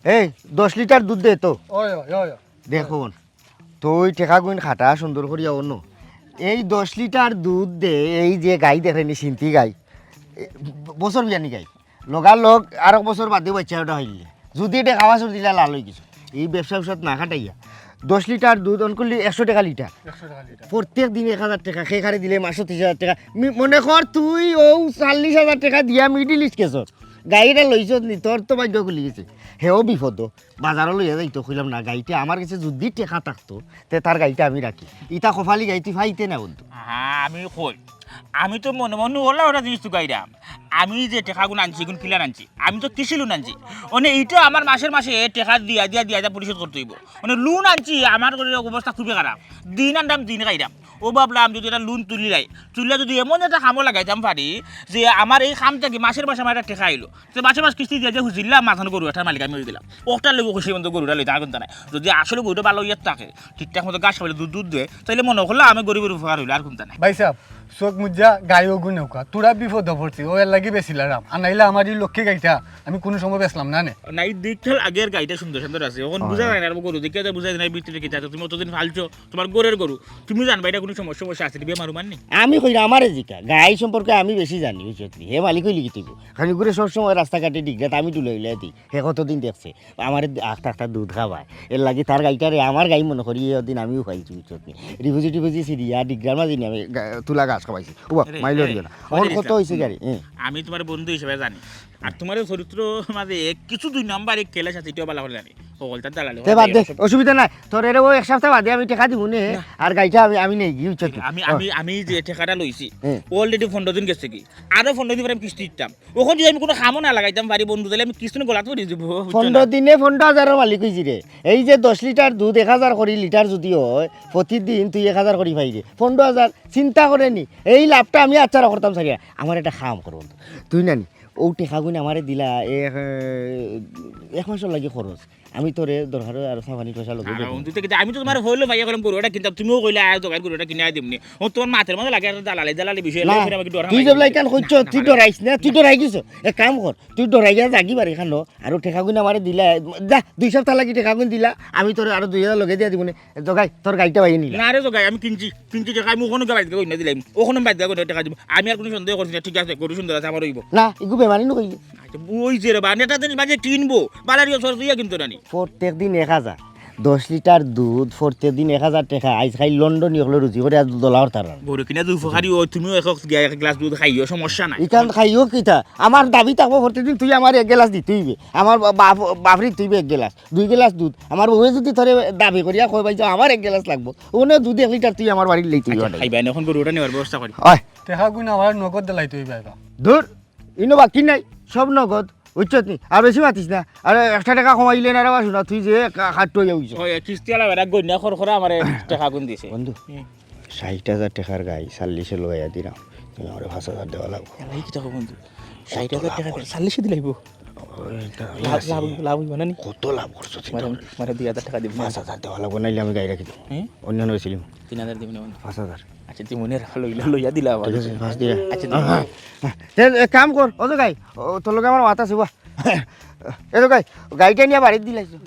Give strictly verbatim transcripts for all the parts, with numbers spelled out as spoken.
এই দশ লিটার দুধ দে তো। ওই, ওই, ওই, ওই। দেখুন, তুই টেকাগুইন খাটা সুন্দর করিয়া অনো। এই দশ লিটার দুধ দে, এই যে গাই দেখরে নি, সিন্তি গাই, এ, বছর বিয়ানি গাই, লগার লগ আরক বছর বাদে বাচ্চা ওটা হইলে যদি টেকা বাছর দিলা লাল হয়ে গেছে। এই ব্যবসা ব্যবসাত না খাটাইয়া দশ লিটার দুধ অন করলে একশো টেকা লিটার। একশো টেকা লিটার। প্রত্যেক দিন এক হাজার টেকা, সে খারে দিলে মাসো তিরিশ হাজার টেকা। মি-, মনে কর তুই ও চল্লিশ হাজার টেকা দিয়া মিডিল ইস্ট গেছস, গাড়িটা লইছস নি, তোর তো ভাগ্য খুলি গেছে। হেও বিপদ, বাজারো লইয়া যাইতো কইলাম না, গাড়িটা আমার গেছে যদি টেকা থাকতো, তে তার গাড়িটা আমি রাখি। ইতা কপালি গাড়ি তুই পাইতে না বন্ধু। হ্যাঁ, আমি কই, আমি তো মনে মনে ওলা ওটা জিনিস তুকাইরাম। আমি যে টেকাগুন আনছি, এগুন কিলার আনছি, আমি তো কৃষি লোন আনছি। মানে এইটা আমার মাসের মাসে টেকা দিয়া দিয়া দিয়া দিয়া পরিশোধ করতে হইব। মানে লোন আনছি, আমার করে অবস্থা খুবই খারাপ। দিন আনতাম, দিন খাইতাম। ও ভাবলাম যদি এটা লোন তুলি লাই, তুললে যদি এমন একটা কামো লাগাইতাম পারি যে আমার এই কাম থেকে মাসের মাসে আমার একটা টেকা আইলো, তো মাসে মাস কিস্তি দিয়া যে হুজিল্লাম, মাঝখানে গরু একটা মালিক আমি হয়ে গেলাম। ওটার লোক খুশি মতো গরুটা লইতে আর কোনটা নাই। যদি আসলে গরুটা ভালো ইয়ে থাকে, ঠিকঠাক মতো ঘাস খাইলে দুধ দুধ দেয়, তাহলে মনে করলে আমি গরিবের উপকার হইলো, আর কোনটা নাই। ভাই সাহেব, চোখ মুজা গায়ে অগুন নৌকা, তোরা বিপদ পড়ছি, ও এর লাগি বেচিলাম। আর নাইলে আমার এই লক্ষ্মী গাইটা আমি কোনো সময় বেচলাম না নে। না, এই দেখতে আগের গাইটা সুন্দর সুন্দর আছে, এখন বুঝা যায় না, আর গরু দেখে তো বুঝা যায় না, ভিতরে কিতা আছে। তুমি অতদিন ফালছো, তোমার ঘরের গরু, তুমি জানবা এটা কোনো সমস্যা, সমস্যা আছে, বেমার উমার নেই। আমি কই না, আমারে জিকা, গাই সম্পর্কে আমি বেশি জানি, বুঝছো নি? হে মালিক হইলি কি তুই? খালি ঘুরে সব সময় রাস্তাঘাটে ডিগরাত আমি তুলে হইলে দি, হে কতদিন দেখছে, আমারে আখতা আখতা দুধ খাওয়ায়, এর লাগি তার গাইটারে আমার গাই মনে করি, এই দিন আমিও খাইছি, বুঝছো নি? রিফুজি টিফুজি সিরিয়া ডিগরার মাঝে নিয়ে আমি গা-, তুলা ঘাস খাওয়াইছি। ও বাবা, আরে, মাইলো এই, দিও না। ওই অখন যে কত ইসলাম, হইছে গাড়ি? হ্যাঁ। আমি তোমার বন্ধু হিসেবে জানি, আর তোমার এই চরিত্র মাঝে এক কিছু দুই নাম্বার এক কেলেস আছে, এটাও ভালো করে জানি। হকলতার দালালি তে বাদ দে, অসুবিধা নাই। তোর এরে ও এক সপ্তাহ বাদে আমি টেকা দিমু নে, না। আর গাইটা আমি, আমি নেই গি, বুঝছো নি? আমি, ও। আমি, আমি যে টেকাটা লইছি, হ্যাঁ। Already পনেরো দিন গেছে কি, আরো পনেরো দিন পরে আমি কিস্তি দিতাম। ওখানে যদি আমি কোনো কামও না লাগাইতাম পারি বন্ধু, তাহলে আমি কিস্তি গলাত পড়ে যাবো, বুঝছো না? পনেরো দিনে পনেরো হাজারর মালিক হইছি রে। এই যে দশ লিটার দুধ এক হাজার করি লিটার যদি হয়, প্রতিদিন তুই এক হাজার করি পাই রে। পনেরো হাজার চিন্তা করে নি, এই লাভটা আমি আচ্ছা করতাম চাই। আমার একটা কাম কর বন্ধু, তুই না নি, ও টেকাগুন আমারে দিলা, এক, এক মাসর লাগি খরচ। আমি তোরে দরকার হয় আরো সাবানি পয়সা লগে আর দেবো। বন্ধু, তে কিন্তু আমি তো তোমার হইলো ভাইয়া কইলাম গরু এটা কিনতাম, তুমিও কইলে আয় দোকান গরু এটা কিনে আয় দিমনি। ও তোমার মাথার মধ্যে লাগে আর দালালি, দালালি বিষয় না, লাগে, ফির আমাকে ডর তুই হামাই যেবলা লাগে। ইখান কইছো, না, তুই না, ডরাইস না, তুই ডরাই গেছো। এক কাম কর, তুই ডরাইয়া যাগি বাড়ি খানো, আরো টেকাগুন আমারে দিলা, যা, দুই সপ্তাহ লাগি টেকাগুন দিলা, আমি তোরে আরো দুই হাজার লগে দিয়া দিমু নে। জগাই, তোর গাইটা ভাই নিলা। না রে জগাই, আমি কিনছি, কিনছি টেকা, আমি ওখানে বাইরে গই না দিলাম, ওখানে বাইরে গই না টেকা দিব। আমি আর কোনো সন্দেহ করছি না, ঠিক আছে, গরু সুন্দর আছে, আমার হইব। না, এগু বেমানি নু কইলি। আচ্ছা, ওই যে রে বা, নেতা দিন বাজে কিনবো, বালারিও সর দিয়া কিনতো না নি। প্রত্যেক দিন এক হাজার, দশ লিটার দুধ, প্রত্যেক দিন এক হাজার টেকা, আইজ খাই লন্ডনী হকলে রুজি করে আজ দলা হরতার। গরু কিনা দুধ উপকারী, ও তুমিও এক, এক গ্লাস দুধ খাইও, সমস্যা নাই। ইখান খাইও কিতা? আমার দাবি থাকবো প্রত্যেক দিন তুই আমার এক গ্লাস দিতে হইবে, আমার বা-, বাপ-, বাপরে তুই এক গ্লাস। দুই গ্লাস দুধ। আমার বউয়ে যদি তোরে দাবি করিয়া কয়, "ভাই, যাও, আমার এক গ্লাস লাগবো", ওনে দুধ এক লিটার তুই আমার বাড়ির লইতে আচ্ছা, হইবে। খাইবা না, এখন গরুটা নেওয়ার ব্যবস্থা করি। অয়। টেকাগুন আমার নগদ দিলাইতে হইবে এবার। ধুর, ইনো বাকি নাই, সব নগদ, বুঝছত নি? আর বেশি মাতিস না। আর একটা টেকা কমাইলে না রে বা, শোনা, তুই যে কা-, কাট্টু হইয়া উঠছ। ওই কিস্তি আলা বেটা গন্যা খর খরা আমারে টেকাগুন দিছে। বন্ধু, হুম। ষাইট হাজার টেকার গাই চাল্লিশে লইয়া দিলাম, তুমি আমারে পাঁচ হাজার দেওয়া লাগবো। এলাই কিতা কও বন্ধু? ষাইট হাজার টেকা চাল্লিশে দিলাইবো? ওই, এটা লাভ, আছে। লাভ, লাভ হইবো না নি? কত লাভ করছো চিন্তা মারে, করে? মারে দুই হাজার টেকা দিবি না? পাঁচ হাজার দেওয়া লাগবো, নাইলে আমি গাই রাখি দিবো। হ্যাঁ? অন্য নয় ছিলাম। তিন হাজার দিবি না বন্ধু? পাঁচ হাজার। আচ্ছা, তুই মনে রাখা লইলা, লইয়া দিলা আবার। ঠিক আছে, পাঁচ দিয়া। আচ্ছা, হ্যাঁ, হ্যাঁ, হ্যাঁ। তে এক কাম কর, ও তো গাই, ও, তোর লগে আমার মাথা আছে, বাহ। এ তো গাই, গাইটা নিয়ে বাড়িত দিলাইছো।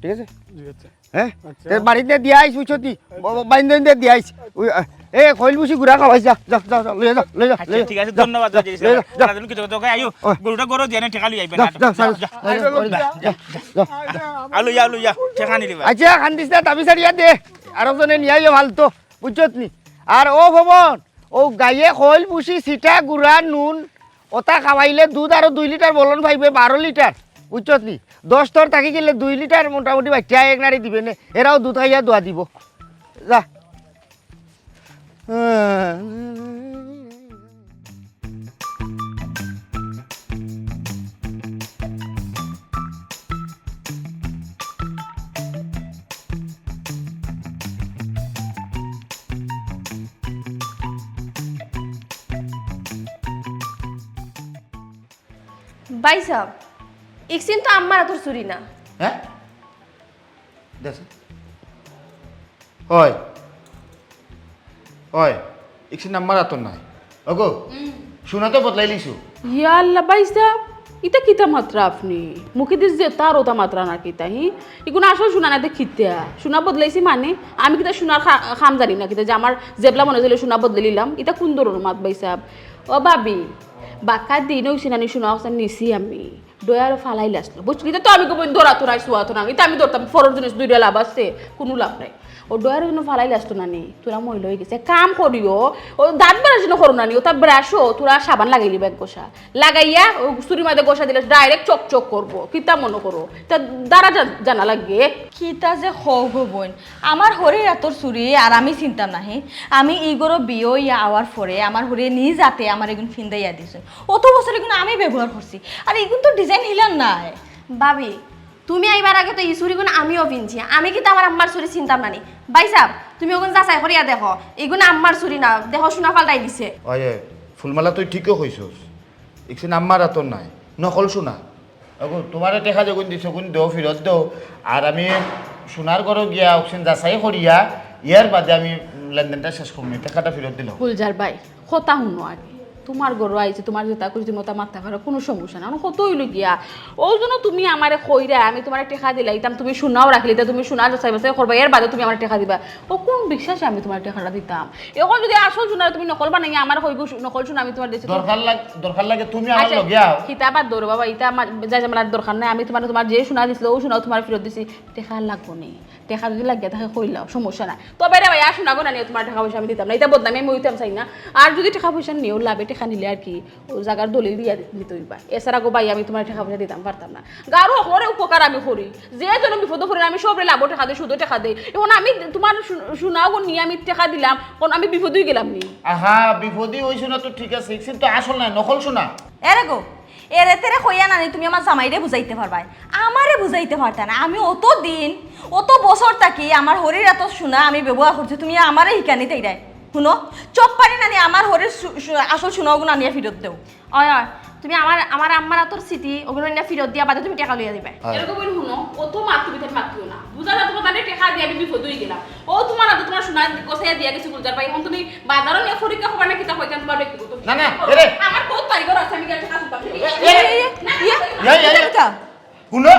ঠিক আছে? জি, আচ্ছা। হ্যাঁ? আচ্ছা। তে বাড়িত নিয়া দিয়া আইস, বুঝছত নি? ব-, ব-, বাইন্দে বাইন্দে দিয়া আইস। ওই, আ, এ, খইল বুসি গুড়া খাওয়াইস, যা, যা, যা, যা, লইয়া যা, লইয়া যা, আচ্ছা, লইয়া যা, ঠিক আছে, যা, ধন্যবাদ, যা, যা, যা, যা। যা। ওরা তুমি কিছু কথা কই, আইও, ওই। গরুটা গরু দিয়া নে, টেকা লই আইবে যা, না। যা, যা, যা। আইও, যা, যা, যা। আলো ইয়া, আলো ইয়া, টেকা নিলি ভাই। আচ্ছা, কান্দিস না, দাবি ছাড়িয়া দে। আরো জনে নিয়া আইও ফালতো, বুঝছত নি? আর ও ভবন, ও গাইয়ে খইল বুসি, সিটা, গুড়া, নুন, ওটা খাওয়াইলে দুধ আরো দুই লিটার বলন পাইবে, বারো লিটার, বুঝছত নি? দশ তর থাকি গেলে দুই লিটার মোটামুটি বাচ্চা এক নারী দিবে নে, এরাও দুধ খাইয়া দোয়া দিব। যা। ভাই সাহেব, ইকসিন তো আম্মার আতর চুরি না। হ্যাঁ? দেখো। ওই। ওই। ইকসিন আম্মার আতর নায়। ওগো, হুম। সোনা তো বদলাইলিছো। ইয়া আল্লাহ, ভাই সাহেব, ইতা কিতা মাতরা আপনি? মুখে দিস যে তার ওতা মাতরা না কিতা, হি? ইগুন আসল সোনা না দে কিতা? সোনা বদলাইছি মানে? আমি কিতা সোনার খা-, খাম জানি না কিতা যে আমার জেবলা মনে হইলে সোনা বদলে নিলাম? ইতা কোন ধরনের মাত ভাই সাহেব? ও ভাবি, বাক্কা দিন হইছে নানি সোনা অকসান নিছি আমি। ডয়ারও ফালাইল আসলো। বুঝলি তো আমি গোপন ধরা তোরাই সুয়া তো না। ইতা আমি ধরতাম ফরর জিনিস দুইটা লাভ আছে, কোনো লাভ নাই। ও ডয়ারও যেন ফালাইল আসতো নানি, তোরা ময়লা হয়ে গেছে। কাম করিও, ও দাঁত ব্রাশ যেন করো নানি, ওটা ব্রাশও তোরা সাবান লাগাইলি ব্যাগ কষা। লাগাইয়া ও চুরির মাঝে গোসা দিলে direct চক চক করবো। কিতা মনে করো? তা দ্বারা জা-, জানা লাগে। কিতা যে কও গো বইন, আমার হরির আতর চুরি আর আমি চিনতাম না হে। আমি ই ঘরো বিয়ে হইয়া আওয়ার পরে আমার হরিয়ে নিজ হাতে আমার এগুন ফিন্দাইয়া দিছইন। অত বছর এগুন আমি ব্যবহার করছি। আর এগুন তো design হিলার নায়। ভাবি, তুমি আইবার আগে তো ই চুরিগুন আমিও ফিনছি। আমি কিতা আমার আম্মার চুরি চিনতাম না নি? ভাই সাহেব, তুমি ওগুন যাচাই করিয়া দেখো। এগুন আম্মার চুরি না, দেখো সোনা পাল্টাই দিছে। ওই, ওই, ফুলমালা তুই ঠিকই কইছস। ইকসিন আম্মার আতর নায়, নকল সোনা। ওগো, তোমারে টেকা যেগুন দিছে, ওগুন দেও, ফিরত দেও। আর আমি সোনার ঘরো গিয়া অকসিন যাচাই করিয়া, ইয়ার বাদে আমি লেনদেনটা শেষ করমু, টেকাটা ফিরত দিলাও। গুলজার ভাই, কথা হুনো আগে। তোমার ঘরো আইছি, তোমার যেতা কইছি, তুমি ওতা মাততা পারো, কোনো সমস্যা না। অখন কত হইল গিয়া? ও জন্য তুমি আমারে কইরা, আমি তোমারে টেকা দিলাইতাম, তুমি সোনাও রাখলিতা, তুমি সোনা যাচাই বাছাই করবা, এর বাদে তুমি আমারে টেকা দিবা। ও কোন বিশ্বাসে আমি তোমারে টেকাটা দিতাম? এখন যদি আসল সোনা তুমি নকল বানাইয়া আমার কইবো সু-, নকল সোনা আমি তোমার দিছি। দরকার লাগ-, দরকার লাগে তুমি আমার আচ্ছা, লগে আও। কিতা বাদ দেও রে বাবা, ইতা আমার যাই ঝামেলার দরকার নাই। আমি তোমার, তোমার যে সোনা দিছিল, ও সোনাও তোমার ফিরত দিছি। টেকা লাগবো নি, টেকা যদি লাগিয়া থাকে কইলাও, সমস্যা নাই। তবে রে ভাই, আর সোনা গোনা নিয়ে তোমার টেকা পয়সা আমি দিতাম না, ইতা বদনামি আমি হইতাম চাই না। আর যদি টেকা পয়সা নিয়েও লাভে টেকা নিলে আর কি, ও জাগার দলিল দিয়া দি-, দিতে হইবা। এছাড়া গো ভাই, আমি তোমার টেকা পয়সা দিতাম পারতাম না। গারো হকলরে উপকার আমি করি, যে যেন বিপদো পড়ে আমি সবরে লাভো টেকা দেই, সুদো টেকা দেই। এখন আমি তোমার সু-, সোনা গো নিয়ে আমি টেকা দিলাম, কোন আমি বিপদই গেলাম নি? আহা, বিপদই হইছো না তো ঠিক আছে, ইকসিন তো আসল নায়, নকল সোনা। এরে গো, এরে তেরে কইয়া নানি তুমি আমার জামাইরে বুঝাইতে পারবায়, আমারে বুঝাইতে পারতা না। আমি অত দিন, অত বছর থাকি আমার হরির আতর সোনা আমি ব্যবহার করছি, তুমি আমারে হিকানি তাইরায়। হুনো, চুপ পারি নানি আমার হরির সু-, সু-, আসল সোনা ওগুন আনিয়া ফিরত দেও। অয়, অয়, তুমি আমার, আমার আম্মার আতর স্মৃতি ওগুন আনিয়া ফিরত দিয়া বাদে তুমি টেকা লইয়া দিবায়। হ্যাঁ। এরকম করে হুনো, অত মাত তুমি তার মাতিও না। বুঝা না তোমার তাহলে টেকা দিয়ে আমি বিপদ হয়ে গেলাম। ও তোমার আতর তোমার সোনা গোছাইয়া দিয়া গেছি গুলজার ভাই, এখন তুমি বাজারও নিয়ে পরীক্ষা করবা না কিতা কইতাম তোমার ব্যক্তিগত বিষয়। না, না, এরে। আমার বহুত তারিখ আছে, আমি গেলে কাজ করতাম। এ, এ, এ, না, ইয়া, না, ইয়া, ইয়া, ইয়া। কিতা? হুনো?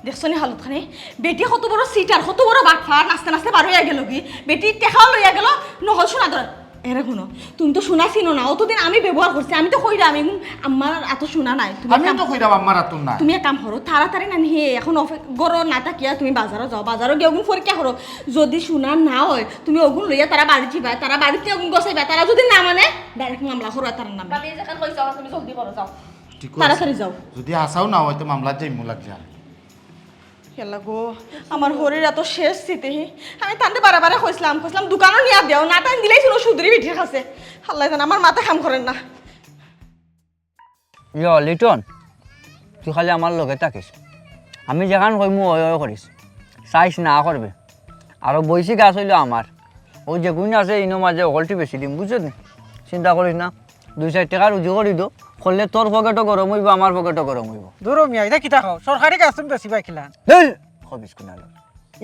দেখছো নি হালত খানি? বেটি কত বড় সিটার, কত বড় বাটপার, নাচতে নাচতে বার হইয়া গেল কি? বেটি টেকাও লইয়া গেল, নকল সোনা ধরে। এরে হুনো, তুমি তো সোনা চিনো না, অতদিন আমি ব্যবহার করছি, আমি তো কইরাম, এগুন আমার আতর সোনা নাই। তুমি আমি কাম তো কইরাম আমার আতর নাই। তুমি এক কাম করো, তাড়াতাড়ি নানি হে, এখন অফে-, ঘরো না থাকিয়া তুমি বাজারো যাও, বাজারো গিয়া ওগুন পরীক্ষা করো। যদি সোনা না হয়, তুমি ওগুন লইয়া তারা বাড়ি যাইবা, তারা বাড়িতে ওগুন গোছাইবা, তারা যদি না মানে, direct মামলা করবা তার নামে। ভাবি, যেখান কইছো, এখন তুমি জলদি করো, যাও। ঠিক কইছো। তাড়াতাড়ি যাও। যদি হাছাও না হয়, তো মামলা যাইমু লাগছে আর। ইয়াল্লা গো, আমার হরির এত শেষ স্মৃতি। আমি তানরে বারে বারে কইছিলাম, কইছিলাম, "দোকানো নিয়া দেও, না তাই দিলাই ছিল সুদরি বেটির কাছে।" আল্লাহ জানে, আমার মাথা কাম করের না। ইয়ো, লিটন, তুই খালি আমার লগে থাকিস। আমি যেখান কইমু, ওই ওই করিস। চাইস না করবে। আরো বইছি গাছ হইলো আমার। ও যেগুন আছে, ইনো মাঝে হকলটি বেশি দিম, বুঝছো নি? চিন্তা করিস না। দুই চাইর টেকা রুজি করি দো, করলে তোর পকেটও গরম হইব, আমার পকেটও গরম হইব। দূর মিয়া, এটা কিতা কও? সরকারি গাছ তুমি বেশি পাইছিলা। ধুর, খবিস কুনালো।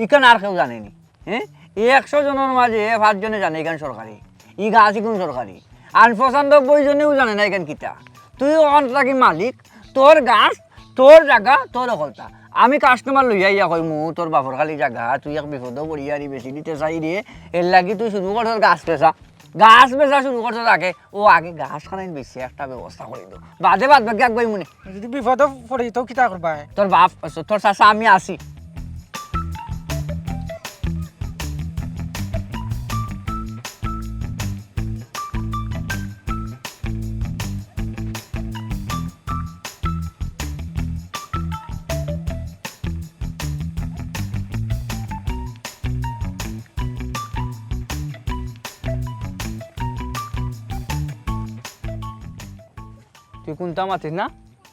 ইখান আর কেউ জানে নি? হ্যাঁ? এই একশো জনের মাঝে পাঁচ জনে জানে ইখান সরকারি। ই গাছ ইগুন সরকারি। আর পঁচানব্বই জনেও জানে না ইখান কিতা। তুই ওখান থাকি মালিক, তোর গাছ, তোর জাগা, তোর হকলতা। আমি কাস্টমার লইয়া ইয়া কইমু, তোর বাপর খালি জাগা, তুই এক বিপদও পড়িয়া রে বেশি দিতে চাই রে, এর লাগি তুই শুরু করছস গাছ বেচা। গাছ বেচা শুরু করছস আগে, ও আগে গাছ খানাইন বেশি একটা ব্যবস্থা করি দো। বাদে বাদ বাকি আগুয়াইমুনে। যদি বিপদে পড়ি তো কিতা করবায়? তোর বাপ, তোর চাচা আমি আছি। তুই কুনতা মাতিস না,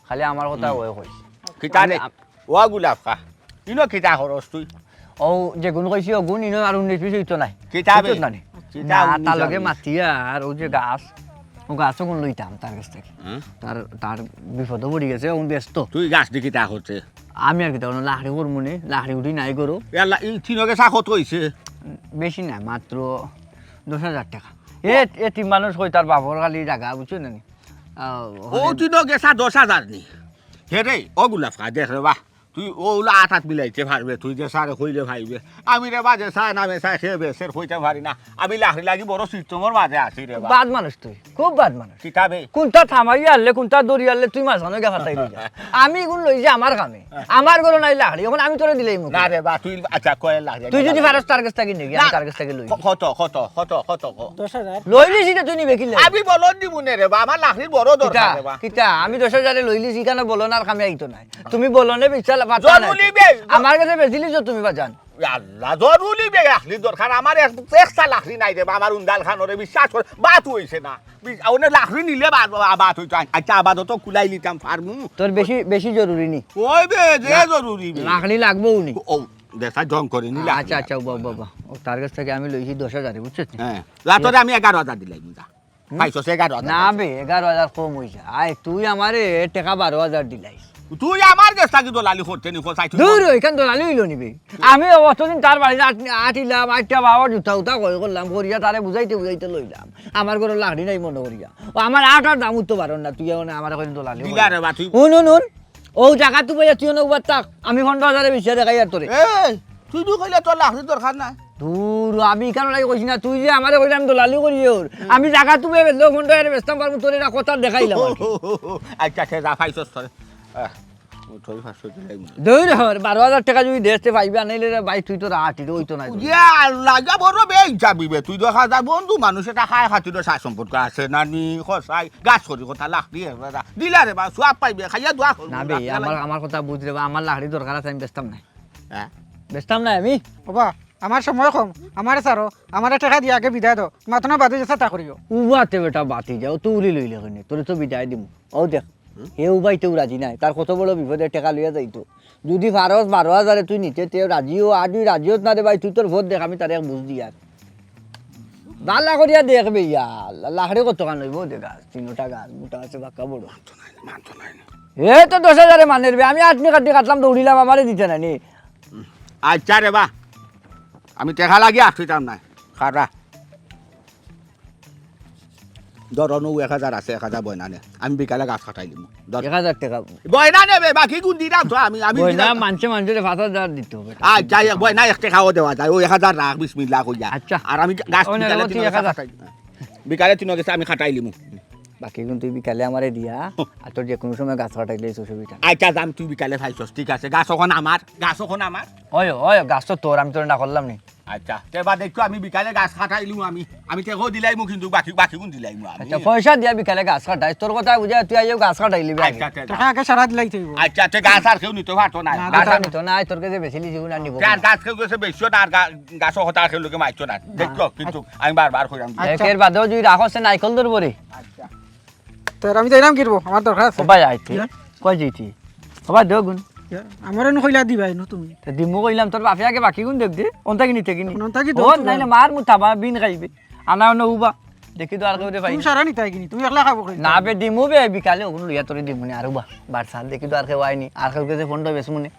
খালি আমার কথা হুম। ওই কইস। কিতা রে? আমি আপ- ওয়া গুলাফ খা। ইনো কিতা খরচ তুই? ও যেগুন কইছি ওগুন ইনো আর উনিশ বিশ হইতো নাই। কিতা বে? বুঝছত না নি? কিতা না, উনিশ তার লগে আর বিশ? মাতিয়া আর ও যে গাছ, ও গাছ ওগুন লইতাম তার কাছ থাকি। হুম। তার, তার বিপদে পড়ি গেছে, ওগুন ব্যস্ত। তুই গাছ দি কিতা করতে? আমি আর কিতা, লাকড়ি করমু নি, লাকড়ি উঠি নাই করো। ইয়াল্লা, ই তিনো গেছা কত হইছে? বেশি না, মাত্র দশ হাজার টেকা। এ, এতিম মানুষ কই, তার বাপর খালি জাগা, বুঝছো না নি? আহ, ও হলে তিনো গেছা দশ হাজার নি? হে রে, ও গুলাফা, দেখ রে বা, তুই অউলা আত আত মিলাইতে পারবে, তুই যে সারে কইলে পাইবে। আমি রে বা যে সার নামে সার সে বেসের কইতে পারি না। আমি লাখড়ি লাগি বড় সিস্টেমর মাঝে আছি রে বা। বাদ মানুষ তুই, খুব বাদ মানুষ। কিতাবে? কুনটা থামাই আনলে, কুনটা দড়ি আনলে তুই মাঝখানো গিয়া ফাতাই রইলি। আমি ইগুন লই যে আমার কামে, আমার ঘরো নাই লাখড়ি, অখন আমি তোরে দিলাইমু। না রে বা, তুই আচ্ছা কয় লাখ তুই যদি ফারস তার গেছ থাকি নেগি, আমি না। তার গেছ থাকি লই। ক-, কত, কত, কত, কত, ক-? দশ হাজার। লইলিছি যে তুই নিবে কিলা? আমি বলন দিমু নে রে বা, আমার লাখড়ির বড় দরকার কিতা? রে বা। কিতা? আমি দশ হাজারে লইলিছি, ইখানো বলন আর কামে আইতো নায়। তুমি বলনে বিচাল পাতা নাই। জরুরি বে। আমার গেছে বেচিলিছো তুমি বাজান। আল্লাহ, জরুরি বে লাখড়ির দরকার। আমার এক, একটা লাখড়ি নাই রে বা, আমার উন্দাল খানরে বিশ্বাস কর, বাত অইছে না। বি-, অনে লাখড়ি নিলে বা-, বা-, বাত অইতো। আচ্ছা, আপাতত কুলাই লিতাম ফার্মু। তোর বেশি, বেশি জরুরি নি? ওই বে, যে না। জরুরি বে। লাখড়ি লাগবো নি? ও, দেখা জং করে নি আচ্ছা, লাখড়ি আচ্ছা, লাগবো। বাবা, বাবা। ও, তার গেছ থাকি আমি লইছি দশ হাজারে, বুঝছস নি? হ্যাঁ। রাতরে আমি এগারো হাজার দিলাই, বুঝা। হুম? পাইছস এগারো হাজার না দিলাই। বে, এগারো হাজার কম অইছে। আয়, তুই আমারে টেকা বারো হাজার দিলাইস। তুই আমার গেছ থাকি দলালি করতে নি, কোথায় তুই দূর, ইখান দলালি অইলো নি বে। আমি অতদিন তার বাড়িত আট-, আটিলাম, আটিয়া বাবার জুতা উতা কই করলাম, করিয়া তারে বুঝাইতে বুঝাইতে লইলাম। আমার ঘরো লাখড়ি নাই মনো করিয়া। ও আমার আটার দাম উঠতো পারন না, তুই অনে আমারে কইন দলালি দিলা করিস। রে বা, তুই হুন, হুন, হুন। ও জাগা তুই বইয়া তুই অনে উবার থাক, আমি পনরো হাজারে বেচিয়া দেখাইয়ার তোরে। এই, তুই তো কইলে তোর লাখড়ির দরকার নাই। দূর, আমি ইখান লাগি কইছি না, তুই যে আমারে কইলে আমি দলালি করি ওর। হুম। আমি জাগা তুই বেচলে পনরো হাজারে বেচতাম পারমু, তোরে না কথা দেখাইলাম আর কি। আচ্ছা, সে যা পাইছস তোরে। আহ, উঠোই পাঁচশো দিলাই মনে হয়। দূর হর, বারো হাজার টেকা যদি দেস তে পাইবে, আনাইলে রে ভাই তুই তো রাহাটিরে অইতো না। ইয়া আল্লাহ, যা বড় বেইজ্জতি বে, তুই দেখা যায় বন্ধু মানুষ, এটা খায় খাতিরো সায় সম্পর্ক আছে না নি, কসাই, গাছ করি কথা লাখড়ি, দিলা রে বা, সওয়াব পাইবে, খাইয়া দোয়া করবো, না বে, লাখ আমার, লাখ। আমার কথা বুঝ রে বা, আমার লাখড়ি দরকার আছে, আমি বেচতাম না। হ্যাঁ? বেচতাম না আমি। ওবা, আমার সময় কম, আমারে ছাড়ো, আমারে টেকা দিয়া আগে বিদায় দেও, মাতনা বাদে যে ছাতা করিও। উবাতে বেটা বাতি যাও, তো উলি লইলে কেনে, তোরে তো বিদায় দিমু। ও দেখ, হুম? হে উবাইতেও রাজি নাই, তার কত বড় বিপদে টেকা লইয়া যাইতো। যদি পারস বারো হাজারে তুই নিতে, তে রাজি ও, আর যদি রাজি হস না রে ভাই, তুই তোর ভোট দেখ, আমি তারে এক বুঝ দিয়ার। বালা করিয়া দেখ বে, ইয়া আল্লাহ, লাখড়ি কত খান অইবো, দে গাছ, তিনটা গাছ, মোটা আছে, বাক্কা বড়। মানতো নাই, মানতো নাই। এ তো দশ হাজারে মানের বে, আমি আটনি কাটনি কাটলাম, দৌড়িলাম, আমারে দিতে না নি। আচ্ছা রে বা, আমি টেকা লাগি আটকিতাম না, খারা। ধর, অনো এক হাজার আছে, এক হাজার বয়না নে। আমি বিকালে গাছ কাটাই দিমু। ধর। এক হাজার টেকা। বয়না নেবে, বাকি গুন দিলাম তো আমি, আমি বয়না দিলাম। মানষে মানষরে পাঁচ হাজার দিতো বেটা। আচ্ছা, এক বয়না এক টেকাও দেওয়া যায়, ওই এক হাজার রাখ, বিসমিল্লাহ কইয়া। আচ্ছা। আর আমি গাছ ওই বিকালে নেবো তিন তুই এক হাজার। কাটাই দিমু। বিকালে তিন গেছে আমি কাটাই দিমু। বাকি গুন তুই বিকালে আমারে দিয়া, আর তোর যে কোনো সময় গাছ কাটাইলে অসুবিধা নাই। আচ্ছা, যাম, তুই বিকালে পাইছস, ঠিক আছে। গাছ অখন আমার, গাছ অখন আমার। ওই, ওই, গাছ তো তোর, আমি তোরে না করলাম নি। আচ্ছা, তে বা দেখো, আমি বিকালে গাছ কাটাইলিমু আমি। আমি টেকাও দিলাইমু, কিন্তু বাকি, বাকি গুন দিলাইমু আমি। আচ্ছা, পয়সা দিয়া বিকালে গাছ কাটাইস, তোর কথা বুঝা তুই আইও গাছ কাটাইলিবি আগে। আচ্ছা, আচ্ছা, টাকা আগে সারা দিলাই তো অইবো। আচ্ছা, তে গাছ আর কেউ নিতো পারতো না। না, গাছ আর নিতো না, তোর কাছে বেশি লিজি গুণ আর নিবো তে আর না। গাছ কেউ গেছে বেশিও না, আর গা-, গাছও কথা আর কেউ লোকে মারতো না। দেখো, কিন্তু আমি বারবার কইরাম। আচ্ছা। এর বাদেও যদি রাখো সে নাইকল ধরবো রে। আচ্ছা। তে আমি যাইরাম কিরবো, আমার দরকার আছে। ও ভাই, আইতে। ইয়া। কই যাইতে? ও ভাই, দেও গুণ। ইয়া, আমারে নু কইলা দিবায় নু তুমি। তে দিমু কইলাম, তোর বাপে আগে বাকি গুণ দেখ দে, অন্তা কি নিতে কিনি? অন্তা কি ও, দেও তুমি? নাইলে মার মুতাবা বিন খাইবে। আনা অনো উবা। দেখি তো আর কেউ রে ভাই। তুমি সারা নিতায় কিনি? তুমি একলা খাবো কই? না বে, দিমু বে, বিকালে ওগুন লইয়া তোরে দিমু নি আর উবা। বারসাত দেখি তো আর কেউ আইনি। আর কেউ গেছে ফোনটা বেশ মনে।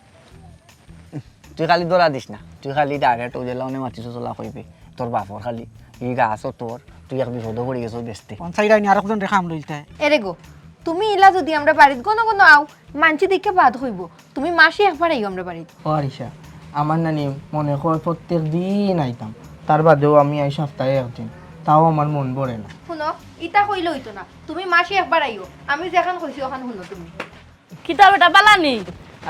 তুই খালি দৌড়া দিস না, তুই খালি direct ওই যে লাউনে মাতিস চলা কইবে, তোর বাপর খালি, ই গাছও তোর, তুই এক বিপদও পড়ি গেছস বেচতে। পঞ্চাশ আইনি আর একজন রেখা আমলো ইলতায়। এরে গো, তুমি ইলা যদি আমরা বাড়িত গণ গণ আও, মানষে দেখে বাদ হইব। তুমি মাসে একবার আইও আমরা বাড়িত। ও আরিশা, আমার নানি মনে কয় প্রত্যেক দিন আইতাম, তার বাদেও আমি আই সপ্তাহে একদিন, তাও আমার মন ভরে না। শুনো, ইতা কইলে হইতো না, তুমি মাসে একবার আইও, আমি যেখান কইছি ওখান শুনো তুমি। কিতা বেটা, বালা নি?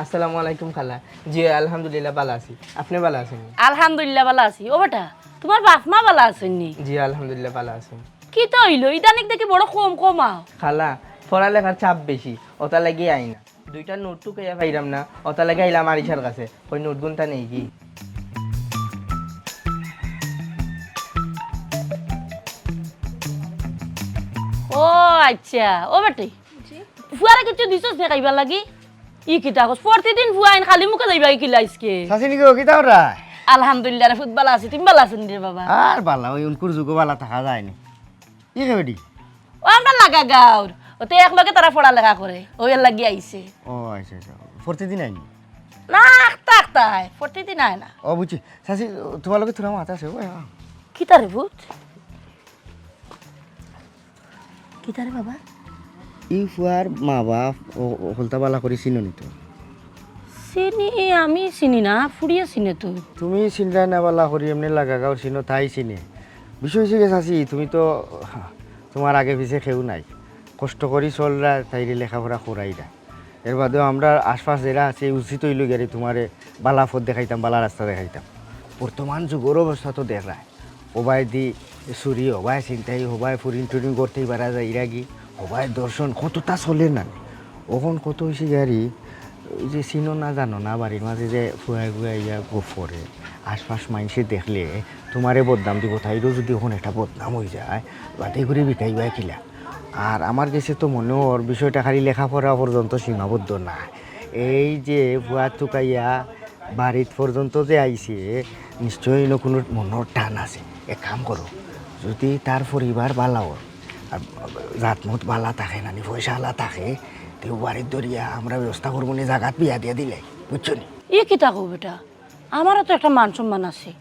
আসসালামু আলাইকুম খালা। জি, আলহামদুলিল্লাহ, বালা আছি। আপনি বালা আছেন নি? আলহামদুলিল্লাহ, বালা আছি। ও বেটা, তোমার বাপ মা বালা আছেন নি? জি, আলহামদুলিল্লাহ, বালা আছেন। কিতা হইল? ইদানিং দেখি বড় কম কম আও। খালা, পড়ালেখার চাপ বেশি, ওটা লাগি আই না। দুইটা নোট টুকাইয়া পাইরাম না, ওটা লাগি আইলাম আরিশার কাছে। ওই নোট গুনতা নেই কি? ও আচ্ছা, ও বেটি, জি। ফুয়ারে কিছু দিছস নি খাইবার লাগি? ই কিতা কস? প্রতিদিন ফুয়া আইন খালি মুখে যাইবা ই কিলা আইজকে? চাচি নি গো, কিতা করা? আলহামদুলিল্লাহ রে, ফুত বালা আছি, তুমি বালা আছো নি রে বাবা? আর বালা, ওই উনকুর যুগো বালা থাকা যায় নি। ই কে বেটি? ও আমরা লাগা গাঁওর। ওতে এক লগে তারা পড়ালেখা করে, ওই এর লাগি আইছে। ও আচ্ছা, আচ্ছা। প্রতিদিন আইনি? না, আখতা আখতা আয়, প্রতিদিন আয় না। ও বুঝছি। চাচি, তোমার লগে থুড়া মাত আছে, ও, আ। কিতা রে ফুত? কিতা রে বাবা? ই ফুয়ার মা বাপ ও, ও হকলতা বালা করি চিনো নি তো? চিনি, আমি চিনি না, ফুড়িয়ে চিনে তো। তুমি চিনরায় না বালা করি, এমনে লাগাগাঁওর চিনো, তাই চিনে। বিষয় অইছে গি চাচি, তুমি তো তুমার আগে পিছে কেউ নাই, কষ্ট করি চলরায়, তাইরে লেখাপড়া করাইরায়। এর বাদেও আমরার আশপাশ যেরা আছে, উচিত অইলো গিয়ারে তুমারে বালা পথ দেখাইতাম, বালা রাস্তা দেখাইতাম। বর্তমান যুগর অবস্থা তো দেখরায়, হবায়দি চুরি, হবায় ছিনতাই, হবায় ফুরিন টুরিন করতেই পারা যায় ইরাগি, হবায় ধর্ষণ, কততা চলে না নি। অখন কত অইছে গিয়ারে, ওই যে চিনো না জানো না, বাড়ির মাঝে যে ফুয়ায় গুয়ায় ইয়া গফরে, আশপাশ মাইনষে দেখলে তুমারে বদনাম দিবো, তাইরও যুদি অখন একটা বদনাম অইযায়, বাদে করি বিকাইবায় কিলা? আর আমার গেছে তো মনে অর বিষয়টা খালি লেখাপড়া পর্যন্ত সীমাবদ্ধ না। এই যে ফুয়া তুকাইয়া বাড়িত পর্যন্ত যে আইছে, নিশ্চয়ই ইনো কুনু মনর টান আছে। এক কাম করো, যুদি তার পরিবার বালা অর, আর জাতমত বালা থাকে না নি, পয়সাআলা থাকে, তে বাড়িত ধরিয়া আমরা ব্যবস্থা করমু নি, জাগাত বিয়া দিয়া দিলাই, বুঝছো নি? ই কিতা কও বেটা, আমারও তো একটা মান সম্মান আছে।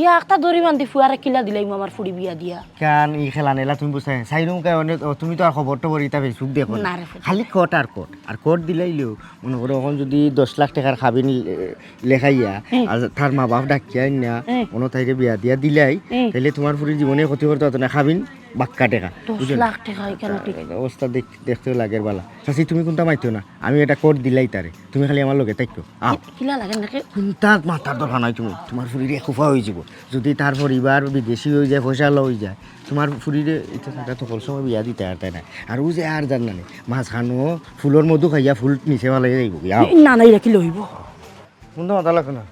ইয়া একটা দড়ি বান্ধি ফুয়ারে কিলা দিলাইমু আমার ফুড়ি বিয়া দিয়া। কেন ই খেলা নেলা তুমি বুঝতে চাইরুম কে? অনে, ও, তুমি তো আর খবর টবর ইতা Facebook দেখো না। না রে ফুয়া। খালি কট আর কট। আর কট দিলাইলেও, মনে করো অখন যুদি দশ লাখ টেকার কাবিন লে-, লেখাইয়া, আর তার মা বাপ ডাকিয়া আইনা, অনো তাইরে বিয়া দিয়া দিলাই, তাইলে তুমার ফুড়ির জীবনে ক্ষতি করতে অইতো না, কাবিন বাক্কা টেকা। দশ লাখ টেকা ইখানো ঠিক। অবস্থা দেখ-, দেখতেও লাগের বালা। চাচি, তুমি কুনতা মাতিও না, আমি এটা কট দিলাই তারে, তুমি খালি আমার লগে থাকো। আও। কিলা লাগে নাকি? কুনতা মাতার দরকার নাই তুমি, তুমার ফুড়ির এক উপায় অইযিবো। যুদি তার পরিবার বিদেশি অইযায়, পয়সাআলা অইযায়, তুমার ফুড়িরে ইতা থাকা তো হকল সময় বিয়া দিতায় পারতায় না। আর ও যে আর জান না নি, মাঝখানো ফুলর মধু খাইয়া ফুল নিচে ফালাইয়া যাইবো গি। আও। না, না, ইরা কিলা অইবো? কুনতা মাতা লাগতো না।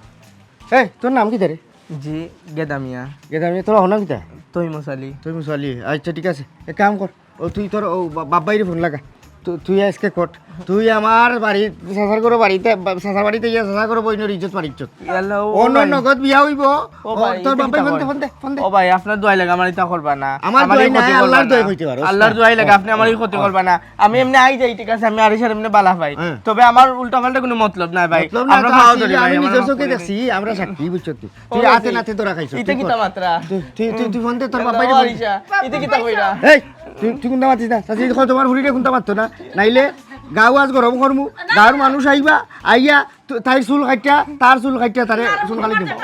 এই, তোর নাম কিতা রে? জি, গেদা মিয়া। গেদা মিয়া, তোর অখন নাম কিতা? তৈমুছ আলী। তৈমুছ আলী। আচ্ছা, ঠিক আছে, এক কাম কর, ও তুই তোর ও বা-, বাপ ভাইরে ফোন লাগা। তু-, তুই আইজকে কট, তুই আমার বাড়ি, চাচার ঘরো বাড়িত, বা-, চাচার বাড়িত ইয়া চাচার ঘরো বইনর ইজ্জত মারিছত। ইয়াল্লা, ও অনো ভাই। নগদ বিয়া অইবো। ও ভাই, তোর ইতা বাপ ভাই কিতা ফোন দে, কয়? ফোন দে, ফোন দে। ও ভাই, আপনার দোয়াই লাগে, আমার ইতা করবা না। আমার আমার দোয়াই এই না, ক্ষতি আল্লাহর করবা দোয়াই না। কইতে পারো। আল্লাহর দোয়াই লাগে, আপনি আমার এই ক্ষতি করবা না। আমি এমনি আই যাই, ঠিক আছে, আমি আরিশার এমনি বালা পাই। হ্যাঁ। তবে আমার উল্টাপাল্টা কুনু মতলব নাই ভাই। মতলব না, আপনার তো পাও আসি, ধরি ভাই, আমি আমার নিজের মাফ চোখে করে দেখছি, দিন। আমরা সাক্ষী, বুঝছো তুই? ও তুই ভাই, আতে নাতে ধরা খাইছো, ইতা তুই কিতা কর। মাতরা? তুই, তুই, তুই, তুই ফোন দে, তোর বাপ ও ভাইরে ফোন দে। আরিশা, ইতা কিতা কইরা? এই, তুই, তুই কুনতা মাতিস না? চাচি, কও, তোমার ফুড়িরে কুনতা মাততো না। নাইলে গাঁও আজ গরম করমু, গাঁওর মানুষ আইবা, আইয়া তো-, তাইর চুল কাটিয়া, তার চুল কাটিয়া, তারে চুল কাটি দিমু।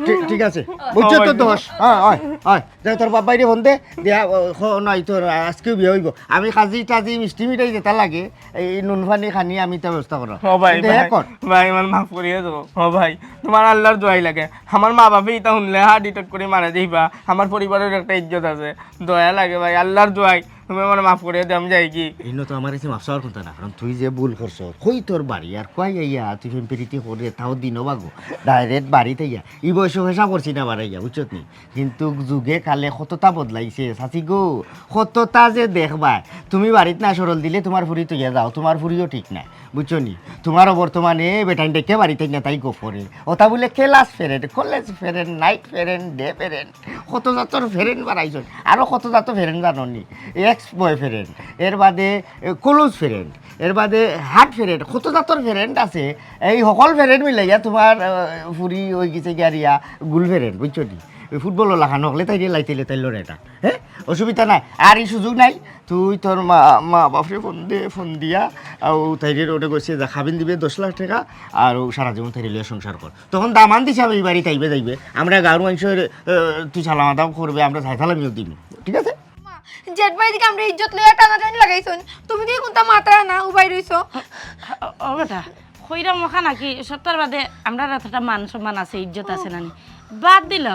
ঠিক, ঠিক আছে, বুঝছো তো দোষ? হ্যাঁ, হয়, হয়। যাও, তোর বাপ ভাইরে ফোন দে, দিয়া, ও, খ-, নাই, তোর আইজকেউ বিয়া অইবো। আমি কাজি টাজি মিষ্টি মিঠাই যেতা লাগে, এই নুন পানি খানি আমি তা ব্যবস্থা করমু। ও ভাই, দে, ভাই, কর। ভাই, আমার মাফ করিয়া দেও। ও ভাই, তোমার আল্লাহর দোয়াই লাগে। আমার মা বাপে ইতা হুনলে heart attack করি মারা যাইবা। আমার পরিবারর একটা ইজ্জত আছে, দয়া লাগে ভাই, আল্লাহর দোয়াই, তুমি আমার মাফ করিয়া দেও, আমি যাই কি? ইনো তো আমার গেছে মাফ চাওয়ার কথা না, কারণ তুই যে ভুল করছস, কই তোর বাড়ি, আর কই আইয়া তুই প্রেম প্রীতি করে, তাও দিনও বাগো, direct বাড়িত আইয়া, ই বয়সে হিসাব করছি না বাড়াইয়া, বুঝছত নি? কিন্তু যুগে কালে কততা বদলাইছে, চাচি গো, কততা যে দেখবায়। তুমি বাড়িত না সরল দিলে তোমার ফুড়ি তইয়া যাও, তোমার ফুড়িও ঠিক নাই, বুঝছো নি? তোমারও বর্তমানে বেটাইন ডেকে বাড়িত না তাই গফরে। ওটা বলে class friend, college friend, night friend, day friend, কত জাতর friend বাড়াইছইন। আরো কত জাতর friend জানো নি? Ex boyfriend, এর বাদে, এ, close friend, এর বাদে heart friend, কত জাতর friend আছে। এই হকল friend মিলাইয়া তোমার, আহ, ফুড়ি অই গেছে গিয়া রিয়া girlfriend, বুঝছো নি? ওই ফুটবল লাখান হকলে তাই রিয়া লাইতে লেতাই লড়ে এটা। হ্যাঁ, অসুবিধা নাই, আর এই সুযোগ নাই। তুই তোর মা, মা বাপরে ফোন দে, ফোন দিয়া, আর ও তাইরে ওটা কইছে যে খাবিন দিবে দশ লাখ টেকা, আর ও সারা জীবন তাইরে লইয়া সংসার কর। তখন দামান হিসাবে এই বাড়িত আইবে যাইবে, আমরা গাঁওর মানুষের, আহ, তুই সালাম আদাব করবে, আমরা সাই সালামিও দিবি, ঠিক আছে? মা, জেঠভাই দিকে আমরা ইজ্জত লইয়া টানাটানি লাগাইছইন, তুমি কি কুনতা মাতরায় না, উবাই রইছো? ও বেটা, কইরাম ওখান নাকি সত্তর বাদে আমরার এতটা মান সম্মান আছে, ইজ্জত আছে না নি? বাদ দিল।